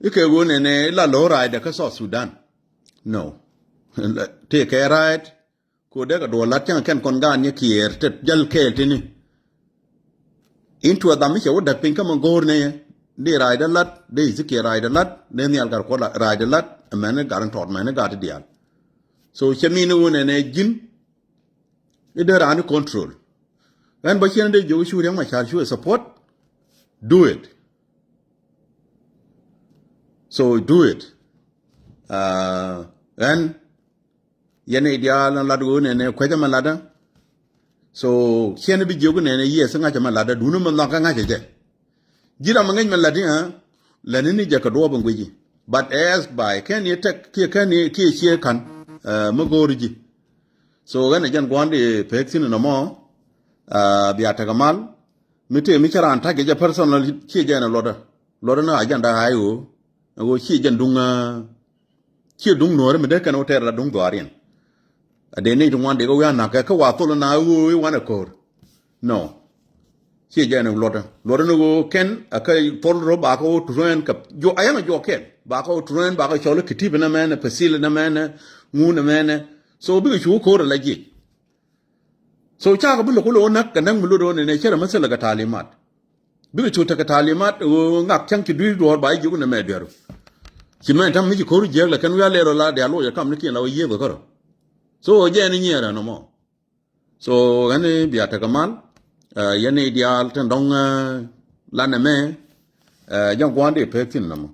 I̱ kɛ ɣöö nɛnɛ i̱ la lo̱l raacdɛ kä South Sudan. No. Tëëkɛ right. Ku dee kɛ duɔl lat cäŋ kɛn kɔn gaat ni kiɛɛr te jäl kɛɛl tini. In tuɛ dham mi cɛ wä däk piny kä mi go̱o̱r ni di raacdä lat di Ezekiel raacdä lat di nhial gat kuɔt raacdä lat. Mɛni gat in tɔt mɛni gat in diaal. So cɛ min wun ɛn ɛ ji̱n. I̱ dee raan i̱ control. Ɣän bä ciɛn dee jiök i̱ cu Riɛk Macar cu ɛ support. Do it. So do it. Ɣän yɛn i̱ diaal in lat ɣöö nɛnɛ kuecä mɛ latdä. So ciɛn bi jiök nɛnɛ yiëë thi ŋa̱cä mɛ latdä duundä mɛ nhɔakä ŋa̱cä jɛ. Ji̱ ram mɛ ŋäc mɛ lat i̱ ɣä lɛni ni jɛ kɛ duɔɔp in guici. But as by kɛn i̱ tɛk kiɛ kɛn i̱ kiɛ ciɛ ka̱n mɛ go̱o̱ri ji̱. So ɣän ɛ jɛn gua̱a̱n di pek thi̱n nɔmɔ. Bia tekɛ mal mi tëë mi cä raan ta̱c kɛ jɛ personal ciɛ jɛn ɛ luɔtdä. Luɔtdä ni agenda a i̱ ɣöö ɛ ɣöö ciɛ jɛn duŋ. Ciɛ duŋ nuɔ̱ɔ̱ri mi dee kɛn wä tɛɛr la duŋ dhuaariɛn. A dee nɛy ti ŋuan dee kɛ wi̱i̱ a na̱k kɛ kä wa thol na ɣöö i̱ wanɛ ko̱r. No. Ciɛ jɛ ni luɔtdä luɔtdä ni ɣöö kɛn a kä thol rɔ ba kä wä train kɛ juɔ a yɛn a juɔ kɛn ba kä wä train ba kä cɔl i̱ kɛ tip ni mɛnɛ pɛ thil ni mɛnɛ ŋun ni mɛnɛ. So bikɛ cu ko̱r a la jiɛc. So cakɛ bi lo̱k wä lo̱k näk kɛ näk mi luɔt ɣöö nɛnɛ cɛ rɛ mi thilɛ kɛ talimat. Bikɛ cu tekɛ talimat ɣöö ŋak cäŋ ci dui̱r duɔ̱ɔ̱r ba jiök nɛ mɛ dueru. Ci mɛn ta̱m mi ci ko̱r jiääk lɛ kɛn wi̱i̱ a lɛɛr ɔ la diaal loc ɛ kam ni kiɛn la wä yiëëth kɛ kärɔ. So ɣöö jɛ ni nyiɛɛr ɛn ɔmɔ. So ɣän i̱ bia tekɛ mal. Yɛn i̱ diaal tin dɔ̱ŋ. Lanɛ mɛ jɔ̱ŋ gua̱a̱n di pek thi̱n nɔmɔ.